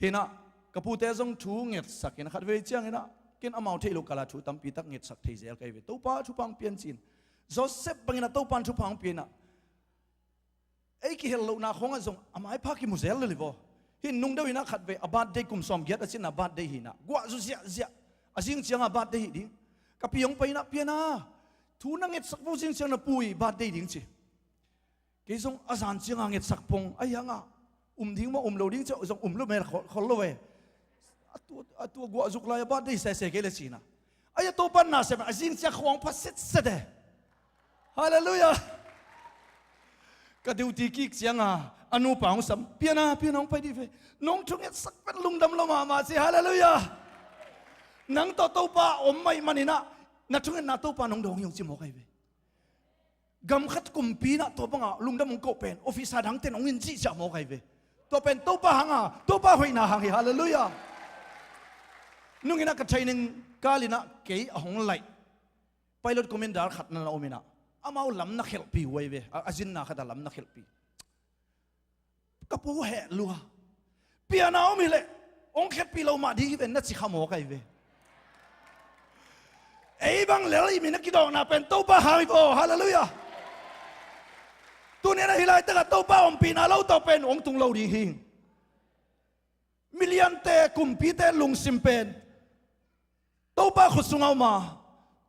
Hinah ka pute zong thu ngetsakin khatvei cianginah ken amau theih loh kala thu tampitak ngetsak thei zel ka hi ve. Topa thupha hong piancin Joseph banginah Topa in thupha hong pianah ei kihel lohna khawngah zong a maipha kimu zel lel hi vaw. Hin nungdeuh inah khatvei a birthday kum sawm giat a cinna birthday hinah guahzu ziahziah a zing cianga birthday hih ding. Ka pi hong pai inah Piana thu na ngetsak vo zing ciang na pu i birthday ding ci. Kei zong a zan cianga ngetsak pong ahi hanga um ding maw um lo ding ciah zong um lo mel khol lo e. A tua guahzuk lai a birthday sese kei le cina. Ahi a Topa in na sem a zing ciah khawng pha setset e. Halleluiah. Ka duty kik cianga a nupa hong sam Piana Piana hong pai dih ve. Nong thungetsak pen lungdam lo mahmah ci. Halleluiah. Nang tawh Topa om mah ih maninah na thungetna Topa nong dawng hi hong ci mawk ahi ve. Gam khat kumpi inah tua banga lungdam hong koh pen officer dangten hong in cihciah mawk ahi ve. Tua pen Topa hanga Topa hoihna hang hi. Halleluiah. Nunginah ka training kalinah kei a hong laih pilot commander khat na om inah amau lam na khelhpi uh ahi ve. A zinna khatah lam na khelhpi. Ka pu heh lua Piana om hileh hong khetpih lo mah ding hi ven na ci kha mawk ahi ve. Ei bang lel i min a kidawkna pen Topa hang hi vaw. Halleluiah. Tuni a hih laitakah Topa ompihna lo tawh pen hong tung lo ding hi. Miliante kumpite lungsim pen Topa khut sungah uma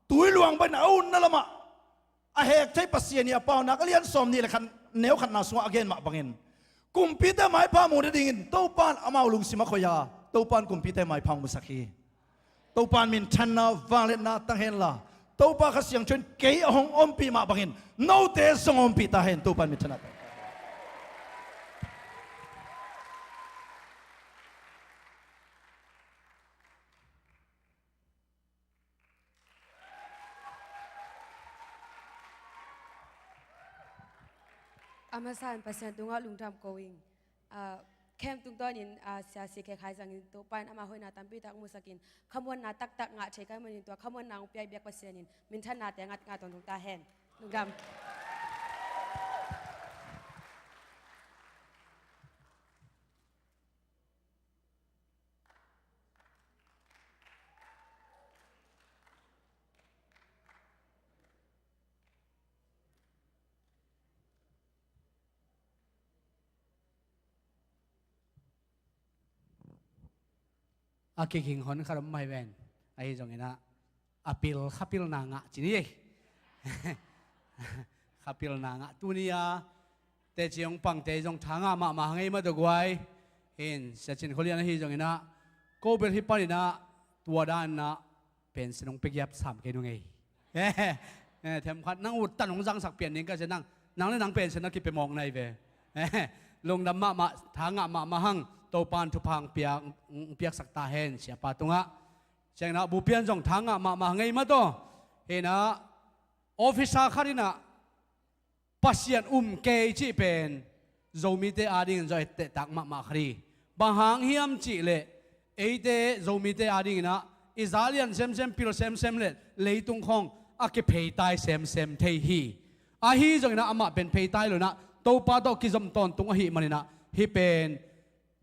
tui luang baina a utna lamah a hek thei Pasian hi a Paunak a lian sawm nih le khat neu khatna sungah a gen mah bangin kumpite maipha muhna dingin Topa in amau lungsim a khoih a Topa in kumpite maipha hong musak hi. Topa in minthanna vangliatna tang henla Topa Kha Siangtho in kei a hong ompih mah bangin note zong ompih ta hen. Topa in minthanna tang. A masa in Pasian tungah lungdam ko ing. Ah, camp tungtawnin, ah, Sia C K Khai zangin Topa in ama hoihna tampi tak musakin khamuanna taktak ngah thei ka hih manin tua khamuanna hong piak biak Pasian in minthannate a ngat ngah tawntung ta hen. Lungdam. A kikhing hon khat om mah hi ven. Ahi zongin ah a pil khapilna ngah ci ni ei. Khapilna ngah tuni a teci hong pangte zong tha ngah mahmah hang ei mah tawh guai. Hin Sia Cin Khua Lian ahi zongin ah ko bel hih panin ah tua dan ah pension hong pia giap sam kei nung ei. Eh, themkhat nang ut tan hong zangsak pian ding ka sia nang, nang le nang pension na kipia mawk nai ve. Eh, lungdam mahmah, tha ngah mahmah hang, Topa in thupha hong piak, hong piaksak ta hen siapa tungah. Ciangin ah bupian zong tha ngah mahmah hang ei mah tawh. Hinah officer khat inah Pasian um kei cih pen Zomite adingin zong ettehtak mahmah khat hi. Bang hang hiam cihleh eite Zomite adingin ah i za lian semsem, pil semsem le leitung khawng a kipheitai semsem thei hi. Ahi zongin ah amah pen pheitai lo inah Topa tawh kizom tawntung ahih manin ah hih pen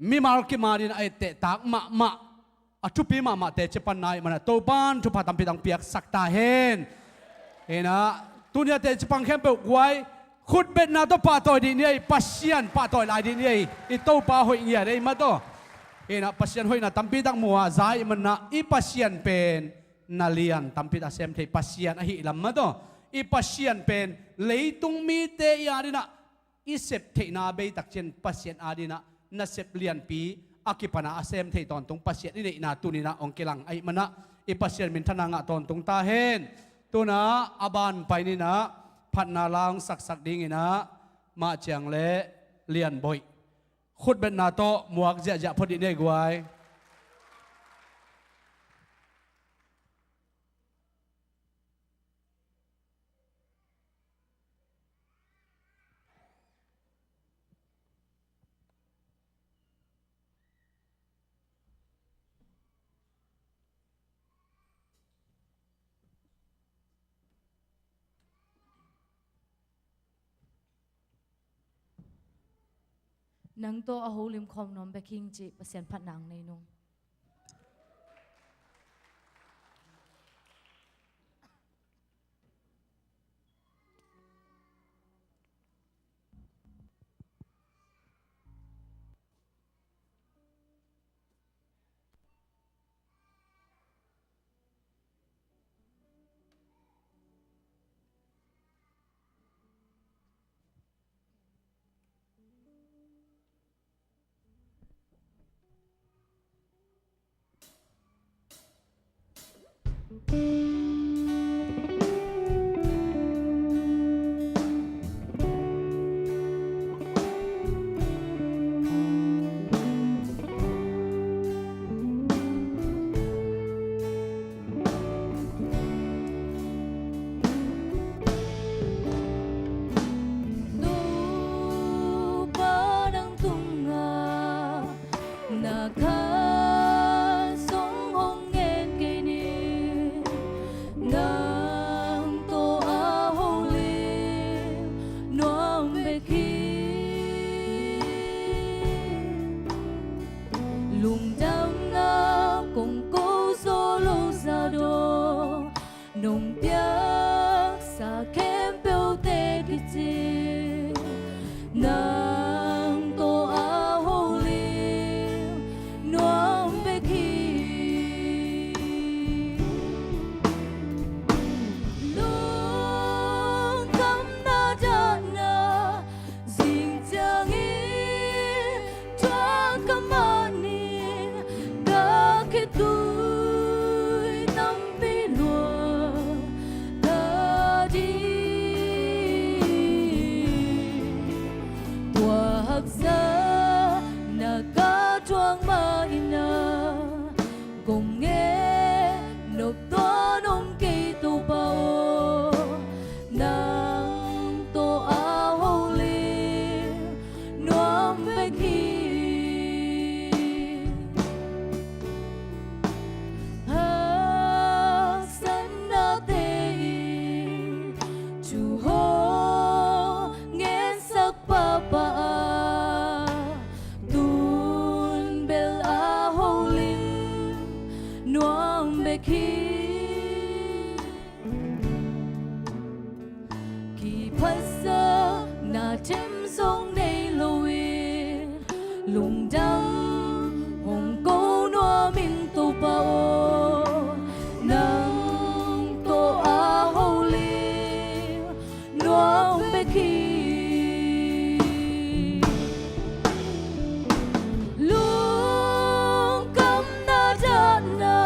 mimal kim adingin a ettehtak mahmah, a thupi mahmah teci panna ahih manin ah Topa in thupha tampi tak piaksak ta hen. Hinah tuni a teci pang khempeuh guai, khutbetna tawh pahtawi dih ni ei, Pasian pahtawi lai dih ni ei. I Topa hoih ngiat ei mah tawh. Hinah Pasian hoihna tampi tak mu a za ahih manin ah i Pasian pen na lian tampi tak sem thei Pasian ahih lam mah tawh. I Pasian pen leitung mite i adingin ah i sep theihna bei takciang Pasian adingin ah nasep lianpi a kipana a sem thei tawntung Pasian i neihna tuni inah hong kilang ahih manin ah i Pasian minthanna ngah tawntung ta hen. Tuna a ban pai ni inah phatna la hong saksak dingin ah Mah Ciang le Lian Boih khutbetna tawh muak ziahziah phot dih ni ei guai. Nang tawh a holim khawm nuam bek hing cih Pasian phatna hong nei nung. Topa nang tungah na khan song hong ngen kei ni. Nang tawh a holim nuam bek hi. Lungdamna kong ko zaw lo zah dong nong piaksa khempeuhte kici. Nang tawh a holim nuam bek hi. Lungkhamna dahna zing ciangin thuak ka mah ni. Ka khitui tampi lua bek hi. Kiphatsakna them zong nei lo in, lungdam hong ko nuam ing Topa aw, nang tawh a holim nuam bek hi. Lungkhamna, dahna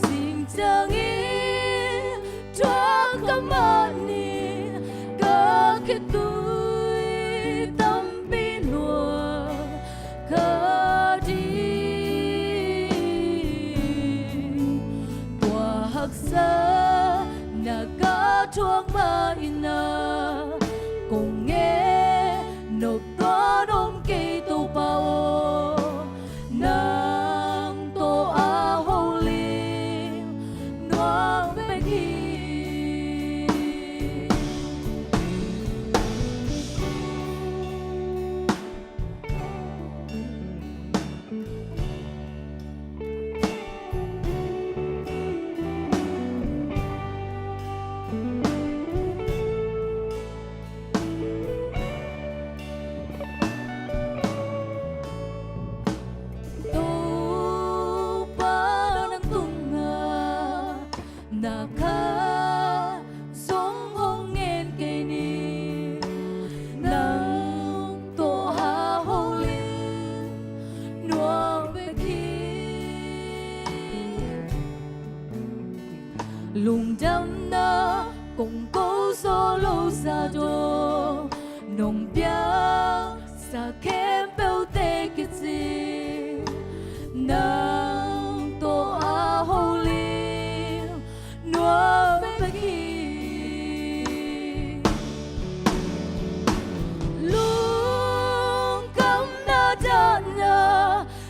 zing ciangin, tua ka mah ni, ka khitui tampi lua ka ding. Tua haksatna ka thuak mah in ah, kong ngen nop tuan om kei Topa aw, nang tawh a holim nuam bek hi. Topa, nang tungah na kha zong hong ngen kei ni. Nang tawh a holim nuam bek hi. Lungdamna kong ko zo lo zah tawh, nong piaksa khempeuhte kicing, nang tawh a holim nuam bek hi. Lungkhamna, dahna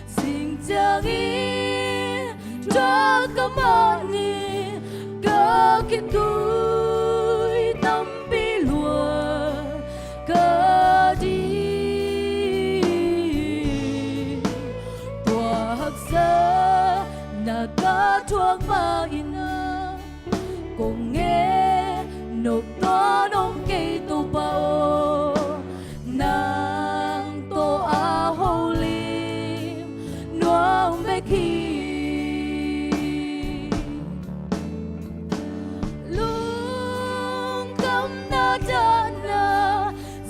zing ciangin, tua ka mah ni, ka khitui tampi lua ka ding. Tua haksatna ka thuak mah in ah, kong ngen nop tuan om kei Topa aw, nang tawh a holim nuam bek hi. Lungkhamna, dahna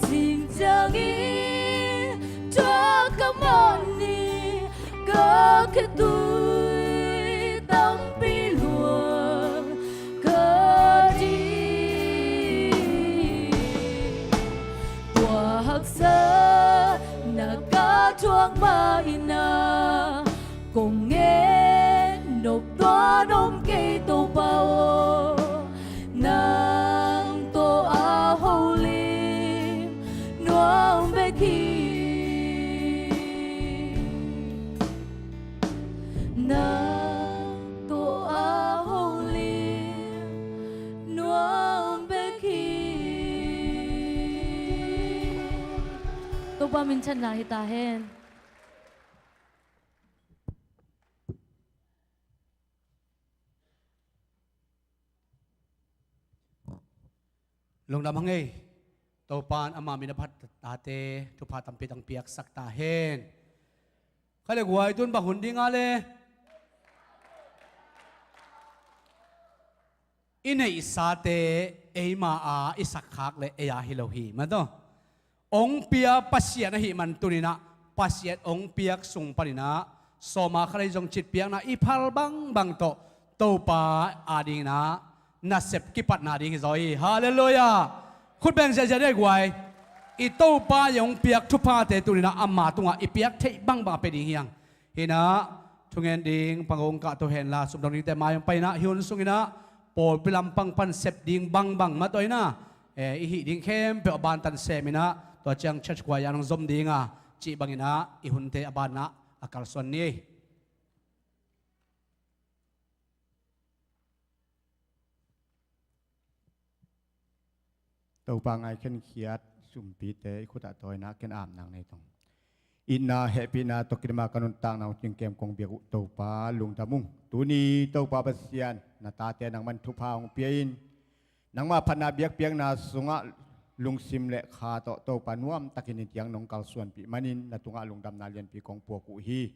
zing ciangin, tua ka mah ni, ka khitui tampi lua ka ding. Tua haksatna ka thuak mah in ah, kong ngen nop tuan om kei Topa aw, nang tawh a holim nuam bek hi. Nang tawh a holim nuam bek hi. Topa minthanna hi ta hen. Lungdam hang ei. Topa in ama min a phat tate thupha tampi tang piaksak ta hen. Kha le guai, tun bang hun ding a le? I neihsate eima a i sakkhak le ei a hi lo hi mah tawh. Hong pia Pasian ahih man tuni-in ah, Pasian hong piak sung panin ah, sawma khat ahi zong citpiakna i phal bangbang tawh Topa adingin ah nasep kipatna ding hi zaw hi. Halleluiah. Khut beng ziahziah dih guai. I Topa i hong piak thuphate tuni-in ah ama tungah i piak theih bangbang a pia ding hi hang. Hi-in ah, thungen ding pangawng kah to henla, sumdong dingte mai hong pai-in ah, hih hun sungin ah pawlpi lampang pan sep ding bangbang mah tawh in ah, eh, i hih ding khempeuh a bantan sem in ah, tua ciang church choir a hong zom ding a, cih bangin ah i hunte a ban ah a kalsuan ni. Topa ngaikhen khiat sumpite i khut ah tawi-in ah ken amnak nei tong. Itna hehpihna tawh kidama ka nuntakna hong cingkem kong biak uh Topa lungdam ung. Tuni Topa Pasian, na tate nangman thupha hong pia in, nangma phatna biakpiakna sungah lungsim le kha tawh Topa nuamtakin hih ciang nong kalsuanpih manin na tungah lungdamna lianpi kong puak uh hi.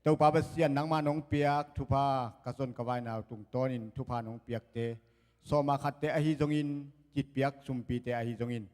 Topa Pasian, nangma nong piak thupha ka zon ka vaina uh tungtawnin thupha nong piakte, sawma khatte ahi zongin, citpiak sumpite ahi zongin,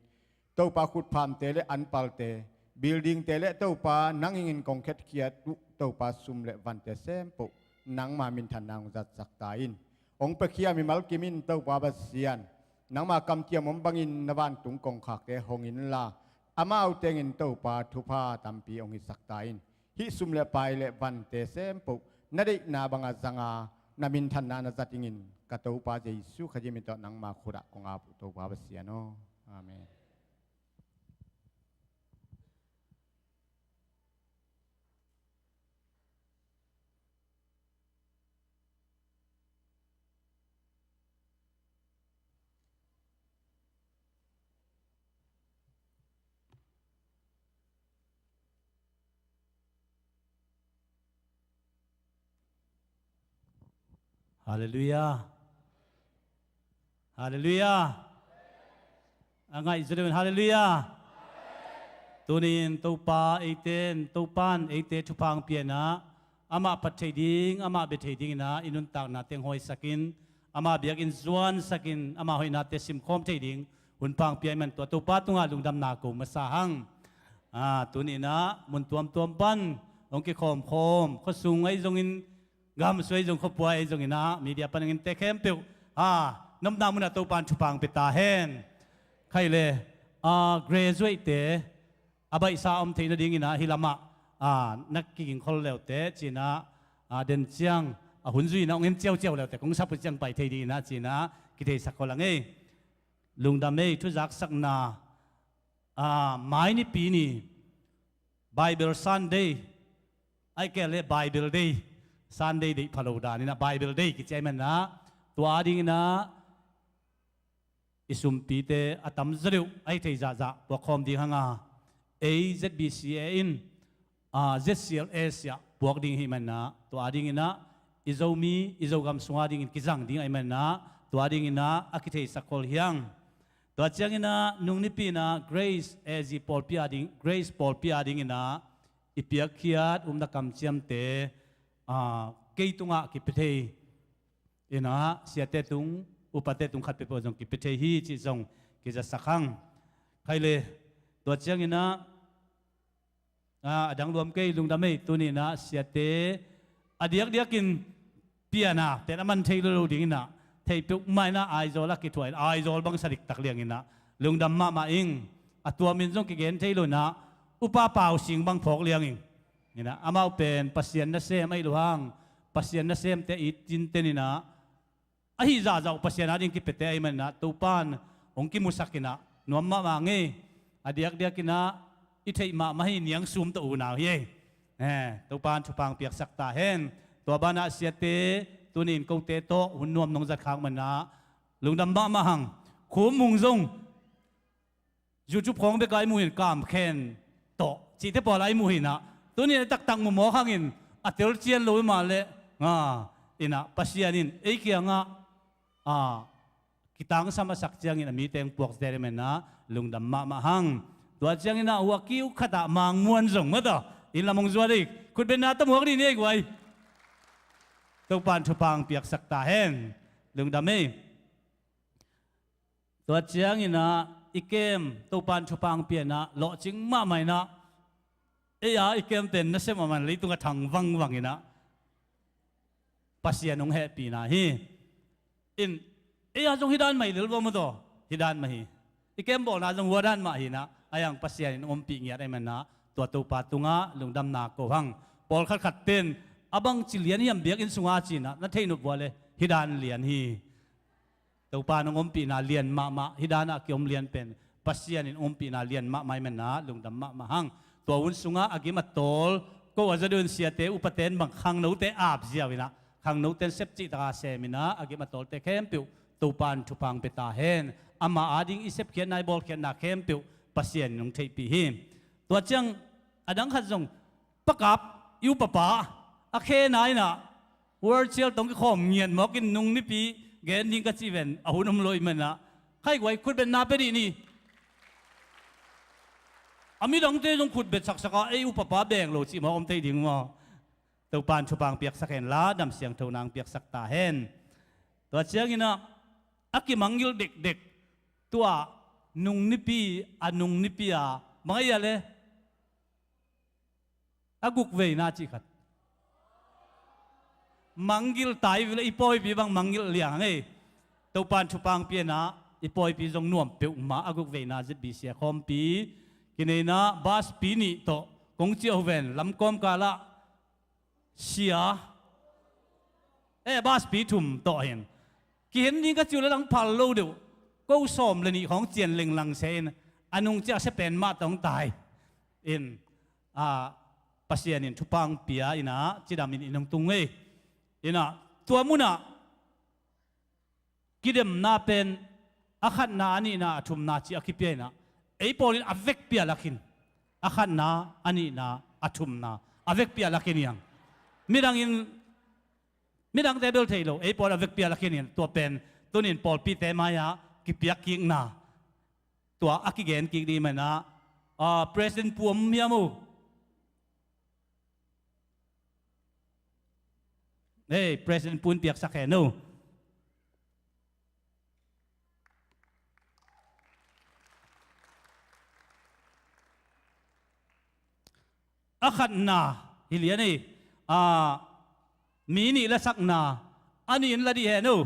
Topa khutphamte le anpalte, buildingte le Topa nang ingin kong khetkhiat uh Topa sum le vante sempoh nangma minthanna hong zatsak ta in. Hong piakhia mimal kimin Topa Pasian, nangma kamciam om bangin na vantung kongkhakte hong inla, amau tengin Topa thupha tampi hong hisak ta in. Hih sum le pai le vante sempoh na deihna banga zanga na minthanna na zat ingin ka Topa Jesu Khazih min tawh nangma khutah kong ap uh Topa Pasian aw. Amen. Halleluiah. Halleluiah. A ngaih zaw deuhin halleluiah. Tuni-in Topa eite in, Topa in eite thupha hong pia in ah, amah phat thei ding, amah bia thei dingin ah i nuntakna teng hawisakin, ama biakinn zuansakin, ama hoihnate simkhawm thei ding hun pha hong pia ahih man tua Topa tungah lungdamna ko masa hang. A, tuni-in ah mun tuamtuam pan hong kikhawmkhawm, khuasung ahi zongin, gamsung ahi zong, khuapua ahi zongin ah, media pan hong innte khempeuh, a, na omna munah Topa in thupha hong pia ta hen. Khai le, a, graduate-te a baihsa om theih nadingin ah hih lamah, a, na kigingkhol leute ci-in ah, a, den ciang a hun zui-in ah hong en ciauciau leute kong sap uh ciang pai thei dingin ah ci-in ah kitheisak khol a ngei. Lungdam ei. Thuzaksakna, a, mai nipi ni Bible Sunday, ahih kei leh Bible Day, Sunday deih pha lo danin ah Bible Day kici ahih man ah, tua adingin ah i sumpite a tamzaw deuh a hi thei zahzah puakkhawm ding hang a, ei Z B C A in, a, Z C L S ah puak ding ahih man ah, tua adingin ah i Zomi, i Zogam sung adingin kizang ding ahih man ah, tua adingin ah a kitheisak khol hi hang. Tua ciangin ah nung nipi-in ah Grace A Z pawlpi ading, Grace pawlpi adingin ah i piakkhiat upna kamciamte, a, kei tungah kipia thei in ah, siate tung, upate tung khat peuhpeuh zong kipia thei hi cih zong kizasak hang. Khai le, tua ciangin ah, a, a dang luam kei, lungdam ei. Tuni-in ah siate a diakdiakin pianna ten a man thei lo lo dingin ah, theih peuhmah in ah Aizawl a kithuah in, Aizawl bang sa diktak liangin ah lungdam mahmah ing. A tuamin zong kigen thei lo in ah, Upa Pau Sing bang phawk liang ing. In ah, amau pen Pasian nasem ahi lo hang, Pasian nasemte it cinten in ah, ahi zahzah uh Pasian ading kipiate ahih man ah, Topa in hong kimusak in ah nuam mahmah ngei. A diakdiakin ah i theih mahmah hi, Niang Sum tawh unau hi ei. Eh, Topa in thupha hong piaksak ta hen. Tua banah siate, tuni-in kote tawh hun nuam nong zat khak man ah lungdam mahmah hang. Khum Mung zong YouTube khawng bek a i muh hi-in, Kam Khen tawh cihte pawl a i muh hi-in ah, tuni-in a taktak mumawk hangin a telcian lo i mah leh, a, in ah Pasian in ei kiangah, a, kitangsam a sak ciangin a mite hong puak zel ahih man ah lungdam mahmah hang. Tua ciangin ah hua kiu khatah Mang Muan zong mataw, inn lam hong zuan ei, khutbetna tawh muak dih ni ei guai. Topa in thupha hong piaksak ta hen. Lungdam ei. Tua ciangin ah i kem, Topa in thupha hong pia in ah, lawhcing mahmah in ah, ei a i kem pen nasem a man leitung a thang vangvang in ah, Pasian hong hehpihna hi. In, ei a zong hih dan mah hi lel vo mataw, hih dan mah hi. I kem bawlna zong hua dan mah hi in ah, a yang Pasian in hong ompih ngiat ahih man ah, tua Topa tungah lungdamna ko hang. Pawlkhat khat pen, a bangci lian hiam biakinn sungah ci-in ah na theih nop uh leh, hih dan lian hi. Topa in hong ompihna lian mahmah, hih dan a kiom lian pen Pasian in ompihna lian mahmah ahih man ah lungdam mahmah hang. Tua hun sungah a gim a tawl, ko a za deuhin siate, upate in bang khangnote ap ziau in ah, khangnote in sep cihtak a sem in ah, a gim a tawlte khempeuh Topa in thupha hong pia ta hen. Ama ading i sepkhiatna, i bawlkhiatna khempeuh Pasian in hong theihpih hi. Tua ciang A dang khat zong, pakap, i upapa, a khena inah, wheelchair tawh kikhawm ngiat mawkin nung nipi gen ding ka cih ven, a hun om lo ahih manah, khai guai khutbetna pia dih ni. A midangte zong khutbet saksak a, ei upapa beng lo cih mawk om thei ding maw? Topan thupha piaksak hen la, dam siangtho nang piaksak ta hen. Tua cianginah, a kimangngilh dekdek, tua nung nipi, a nung nipi a, bang a hia le? A guk veina cih khat. Mangngilh ta i vele, i pawipi bang mangngilh liang ngei. Topan thupha pianah, i pawipi zong nuam peuhmah, a guk veina Z B C a khawmpi. Kineinah, bus pi nih tawh, kong ciah uh ven, lamkawm kalah, sia. Eh, bus pi thum tawh hin. Kihen ding ka cih uh le lang phal lo deuh. Ko sawm le nih khawng cian lenglang se in. A nung ciah se pen mah tawh hong tai. In, a, Pasian in thupha pia inah, cidam in in hong tung ei. Inah, tua munah, kidemna pen, a khatna, a nihna, a thumna cih a kipia inah, ei pawl in a vekpi a lak hi. A khatna, a nihna, a thumna, a vekpi a lak hi niang. Midang in, midangte bel thei lo, ei pawl a vekpi a lak hi niang. Tua pen, tunin pawlpite mai-ah kipiak kikna. Tua a kigen kik dih manah, ah, President pu om hiam uh? Hei, President pu in piaksak hen uh. A khatna, hi lian ei, a, mi nih lasakna, a nih in la dih hen uh.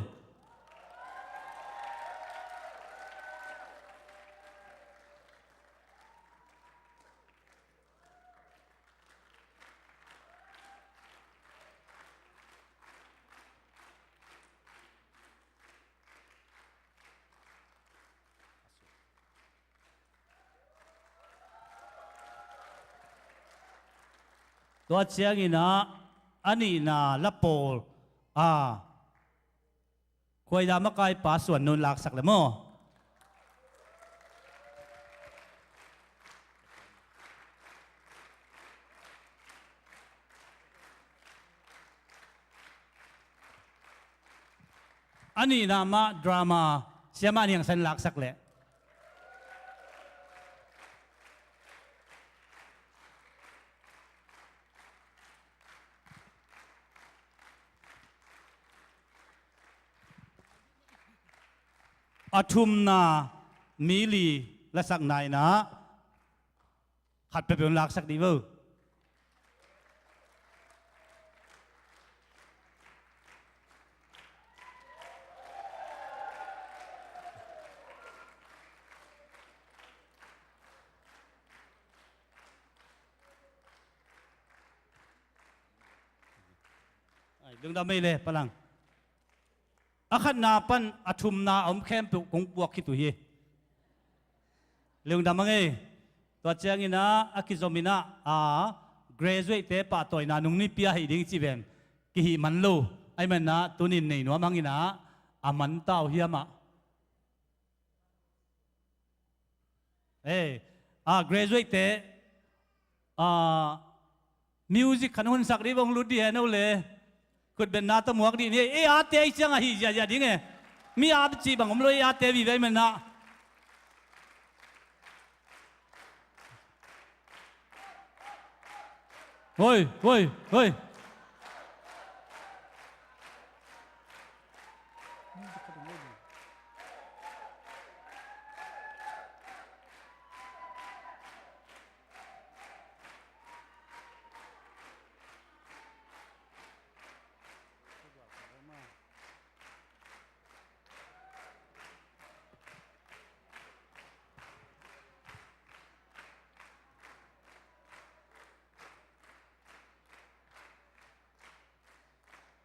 Tua cianginah, a nihna la pawl, a, Khuaida makaipa Suan Nun laksak le maw? A nihna mah drama, Siamah Niangsan laksak leh. A thumna mi li lasakna inah, khat peuhpeuh in laksak dih vo. Ai, lungdam ei le, palang. A khatna pan a thumna a om khempeuh kong puak khit uh hi. Lungdam a ngei. Tua cianginah, a kizominah, a, graduate-te pahtawina nung nipi a hih ding cih ven. Kihih man lo. Ahih manah, tunin nei nuam hanginah, a man ta uh hiam ah. Eh, a, graduate-te, a, music khan hunsak dih bang lut dih hen uh le. Khutbetna tawh muak dih ni. Eh, ate ahi ciang ahi ziahziah ding e. Mi a cih bang om lo, eh, ate vive ahih manah. Hoi, hoi, hoi.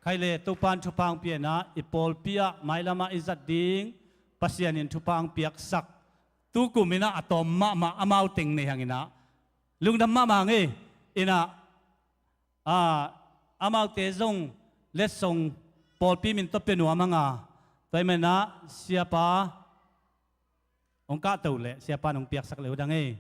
Khai le, Topan thupha piakna, i pawlpi ah mailamah i zat ding, Pasian in thupha piaksak. Tukum inah a tawm mahmah amau teng nei hanginah. Lungdam mahmah hang ei, inah, a, amaute zong letsong pawlpi min tawh pia nuam hanga. Tua ahih manah, siapa, hong kahto leh, siapa in hong piaksak leh uh dang ei.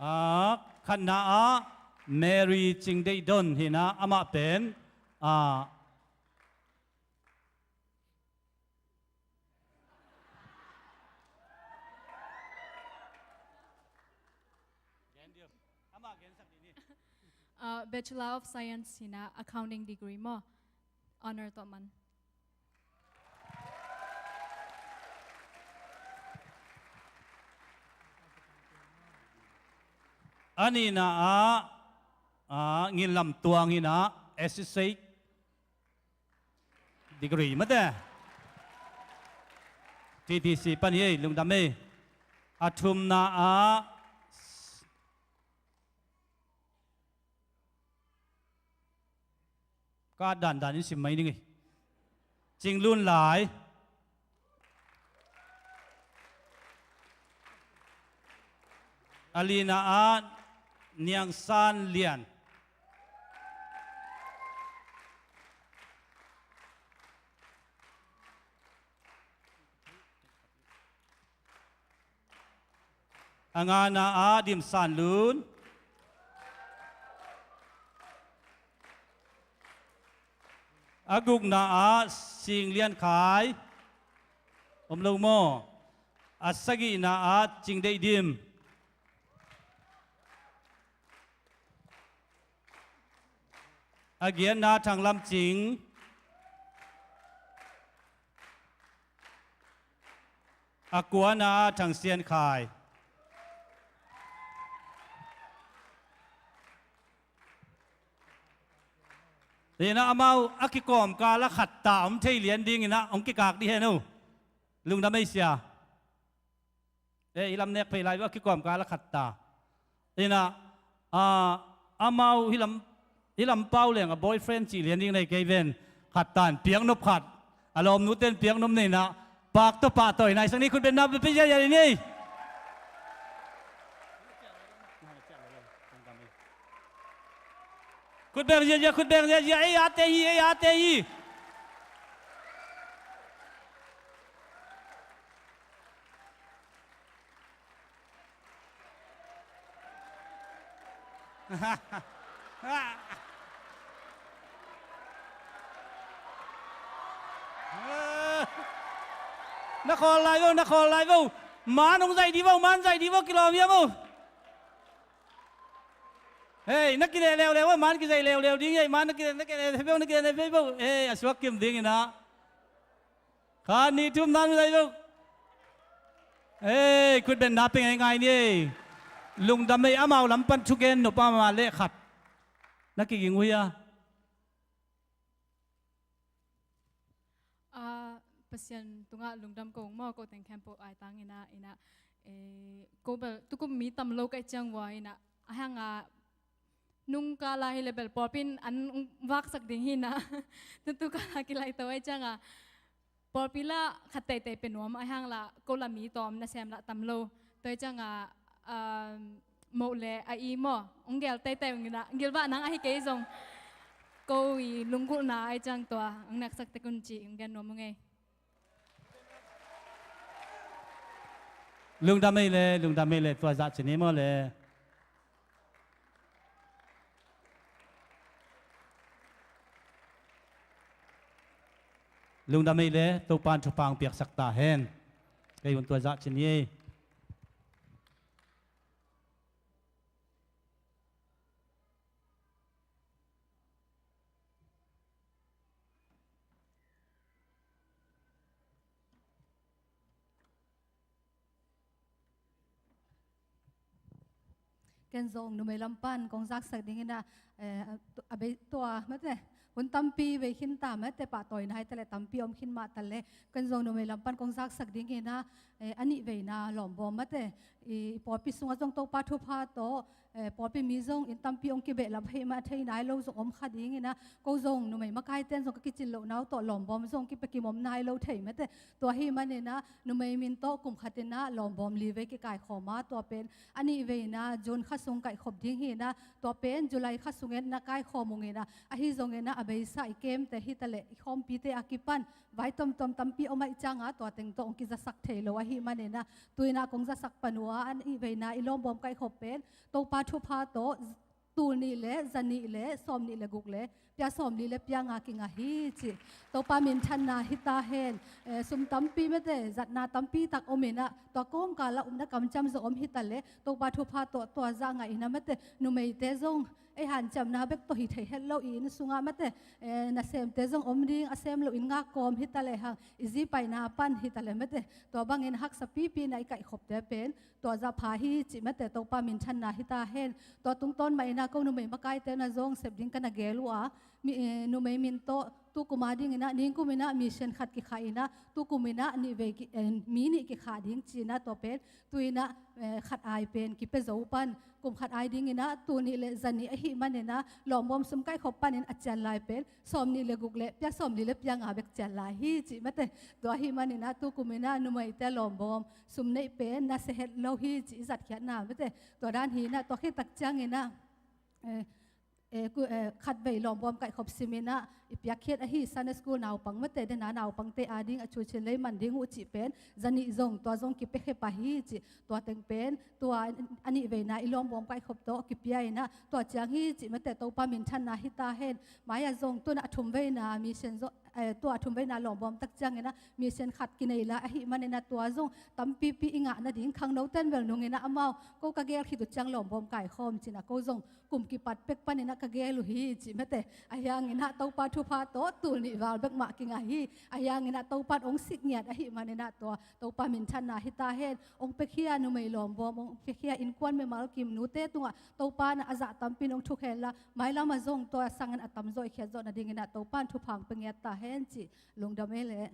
Ah, khatna ah Mary Cing Deih Don hi-in ah, amah pen, ah, Ah, Bachelor of Science hi-in ah, accounting degree maw, honor tawh man. A nihna ah, ah, Ngin Lam Tuang hi-in ah, associate degree mate. T T C pan hi ei, lungdam ei. A thumna ah, ka dandan in sim mai ning ei. Cing Lun Lai. A lina ah Niang San Lian. A ngana ah Dim San Lun. A gukna ah Sing Lian Khai. Om lo maw? A sagihna ah Cing Deih Dim. A giatna Thang Lam Cing. A kuana Thang Sian Khai. Hi-in ah amau a kikawmkal ah khat ta om thei lian dingin ah hong kikak dih hen uh. Lungdam ei sia. Eh, i lam nek phei lai uh, a kikawmkal ah khat ta. Hi-in ah, ah, amau hi lam, hi lam pau leng a boyfriend cih lian ding nei kei ven. Khat tan piaknop khat. A lawmnu ten piaknop nei-in ah, pak tawh pahtawina i sak ni, khut beng na pia ziazia ni. Khut beng ziazia, khut beng ziazia, ei ate hi, ei ate hi. Na khawl lai vo, na khawl lai vo. Man hong zaih dih vo, man zaih dih vo, kilawm hiam vo. Hei, na kileh leuleu vo, man kizaih leuleu ding hi, man na kileh, na kileh thei vo, na kileh thei vo. Hei, a suak kim dingin ah. Khat, nih, thum, na zaih vo. Hei, khut beng na pia ngeingai ni ei. Lungdam ei, amau lam pan thugen nop a, amah leh khat. Na kiging uh hia? Ah, Pasian tungah lungdam ko ung maw, ko teng khempeuh aitang in ah, in ah, eh, ko bel tukum mi tam lo ka hih ciang ua in ah, a hang a nungkal a hi leh bel pawlpi in an vaksak ding hi in ah, tutu kal a kilaito ahih ciang a, pawlpi lah khat teitei pia nuam, a hang lah ko lah mi tawm nasem lah tam lo. Tua ahih ciang a, um, moh le a i maw, hong gel teitei ung in ah, gilvah nang ahi kei zong, ko i lunggulhna ahih ciang tua hong neksak tek un ci hong gen nuam ung ei. Lungdam ei le, lungdam ei le, tua zah ci ni maw le. Lungdam ei le, Topa'n thupha hong piaksak ta hen. Kei un tua zah ci ni ei. Ken zong numei lam pan kong zaksak ding in ah, eh, a bei tua mate, hun tampi vei khin ta mate, pahtawina hi ta leh tampi om khin mah ta leh, ken zong numei lam pan kong zaksak ding in ah, eh, a nih veina lawmbawm mate, i, i pawlpi sungah zong Topa thupha tawh, eh, pawlpi mi zong inn tampi hong kibehlap ahih man a thei nai lo zong om kha ding in ah, ko zong numei makaite in zong ka kicin lohna uh tawh lawmbawm zong kipia kim om nai lo thei mate. Tua ahih man in ah numei min tawh kum khat in ah lawmbawm li vei kikaikhawm a, tua pen a nih veina June kha sung kaihkhop ding hi in ah, tua pen July kha sungin na kaikhawm ung in ah, ahi zongin ah a beisa i kemte hi ta leh i khawmpite a kipan vai tomtom tampi om ahih ciang a, tua teng tawh hong kizasak thei lo ahih man in ah, tu in ah kong zasak pan uh Tua a nih veina i lawmbawm kaihkhop pen Topa thupha tawh tul nih le za nih le sawm nih le guk le pia sawm li le pia nga kingah hi ci. Topa minthanna hi ta hen. Eh, sum tampi mate, zatna tampi tak om inah, tua kawmkal ah upna kamciam zong om hi ta leh Topa thupha tawh tua zah ngah inah mate, numeite zong ei hanciamna bek tawh hi thei het lo, i inn sungah mate, eh, nasemte zong om ding, a sem loin ngak kawm hi ta leh hang, i zi paina pan hi ta leh mate, tua bangin haksa pipi inah i kaihkhopte pen tua zah pha hi cih mate, Topa minthanna hi ta hen. Tua tungtawn mah inah ko numei makaite na zong sep ding ka na gel uh a, mi, eh, numei min tawh tu kum a ding inah, ningkum inah mission khat kikhah inah, tu kum inah nih vei ki, eh, mi nih kikhah ding ci inah, tua pen tu inah, eh, khat ai pen kipia zo pan, kum khat ai ding inah tul nih le za nih ahih man inah lawmbawm sum kaihkhop panin a cian lai pen sawm nih le guk le pia sawm li le pia nga bek cian lai hi cih mate. Tua ahih man inah tu kum inah numeite lawmbawm sum neih pen na sia het lo hi cih i zatkhiatna mate. Tua dan hi inah, tua khit tak ciang inah, eh, eh, ku, eh, khatvei lawmbawm kaihkhop sim inah i piakkhiat ahi Sunday school naupang mate, dena naupangte a ding a chuchin lei man ding uh cih pen za nih zong, tua zong kipia khia pah hi cih, tua teng pen tua a nih veina i lawmbawm kaihkhop tawh kipia inah, tua ciang hi cih mate, Topa minthanna hi ta hen. Mai-ah zong tu inah a thum veina mission zong, eh, tua a thum veina lawmbawm tak ciang inah mission khat kinei lai ahih man inah, tua zong tampipi i ngah nading, khangnoten bel nung inah amau, ko ka gel khit uh ciang lawmbawm kaikhawm ci inah, ko zong kum kipat pek pan inah ka gel uh hi cih mate. Ahi hang inah Topa thupha tawh tul nih val bek mah kingah hi. Ahi hang inah Topa in hong sik ngiat ahih man inah, tua Topa minthanna hi ta hen. Hong piakhia numei lawmbawm, hong piakhia innkuan mimal kim nute tungah Topa in a zah tampi in hong thuk hen la, mailam ah zong tua sangin a tamzaw i khiat zawh nading inah Topa in thupha hong pia ngiat ta hen cih lungdam ei leh.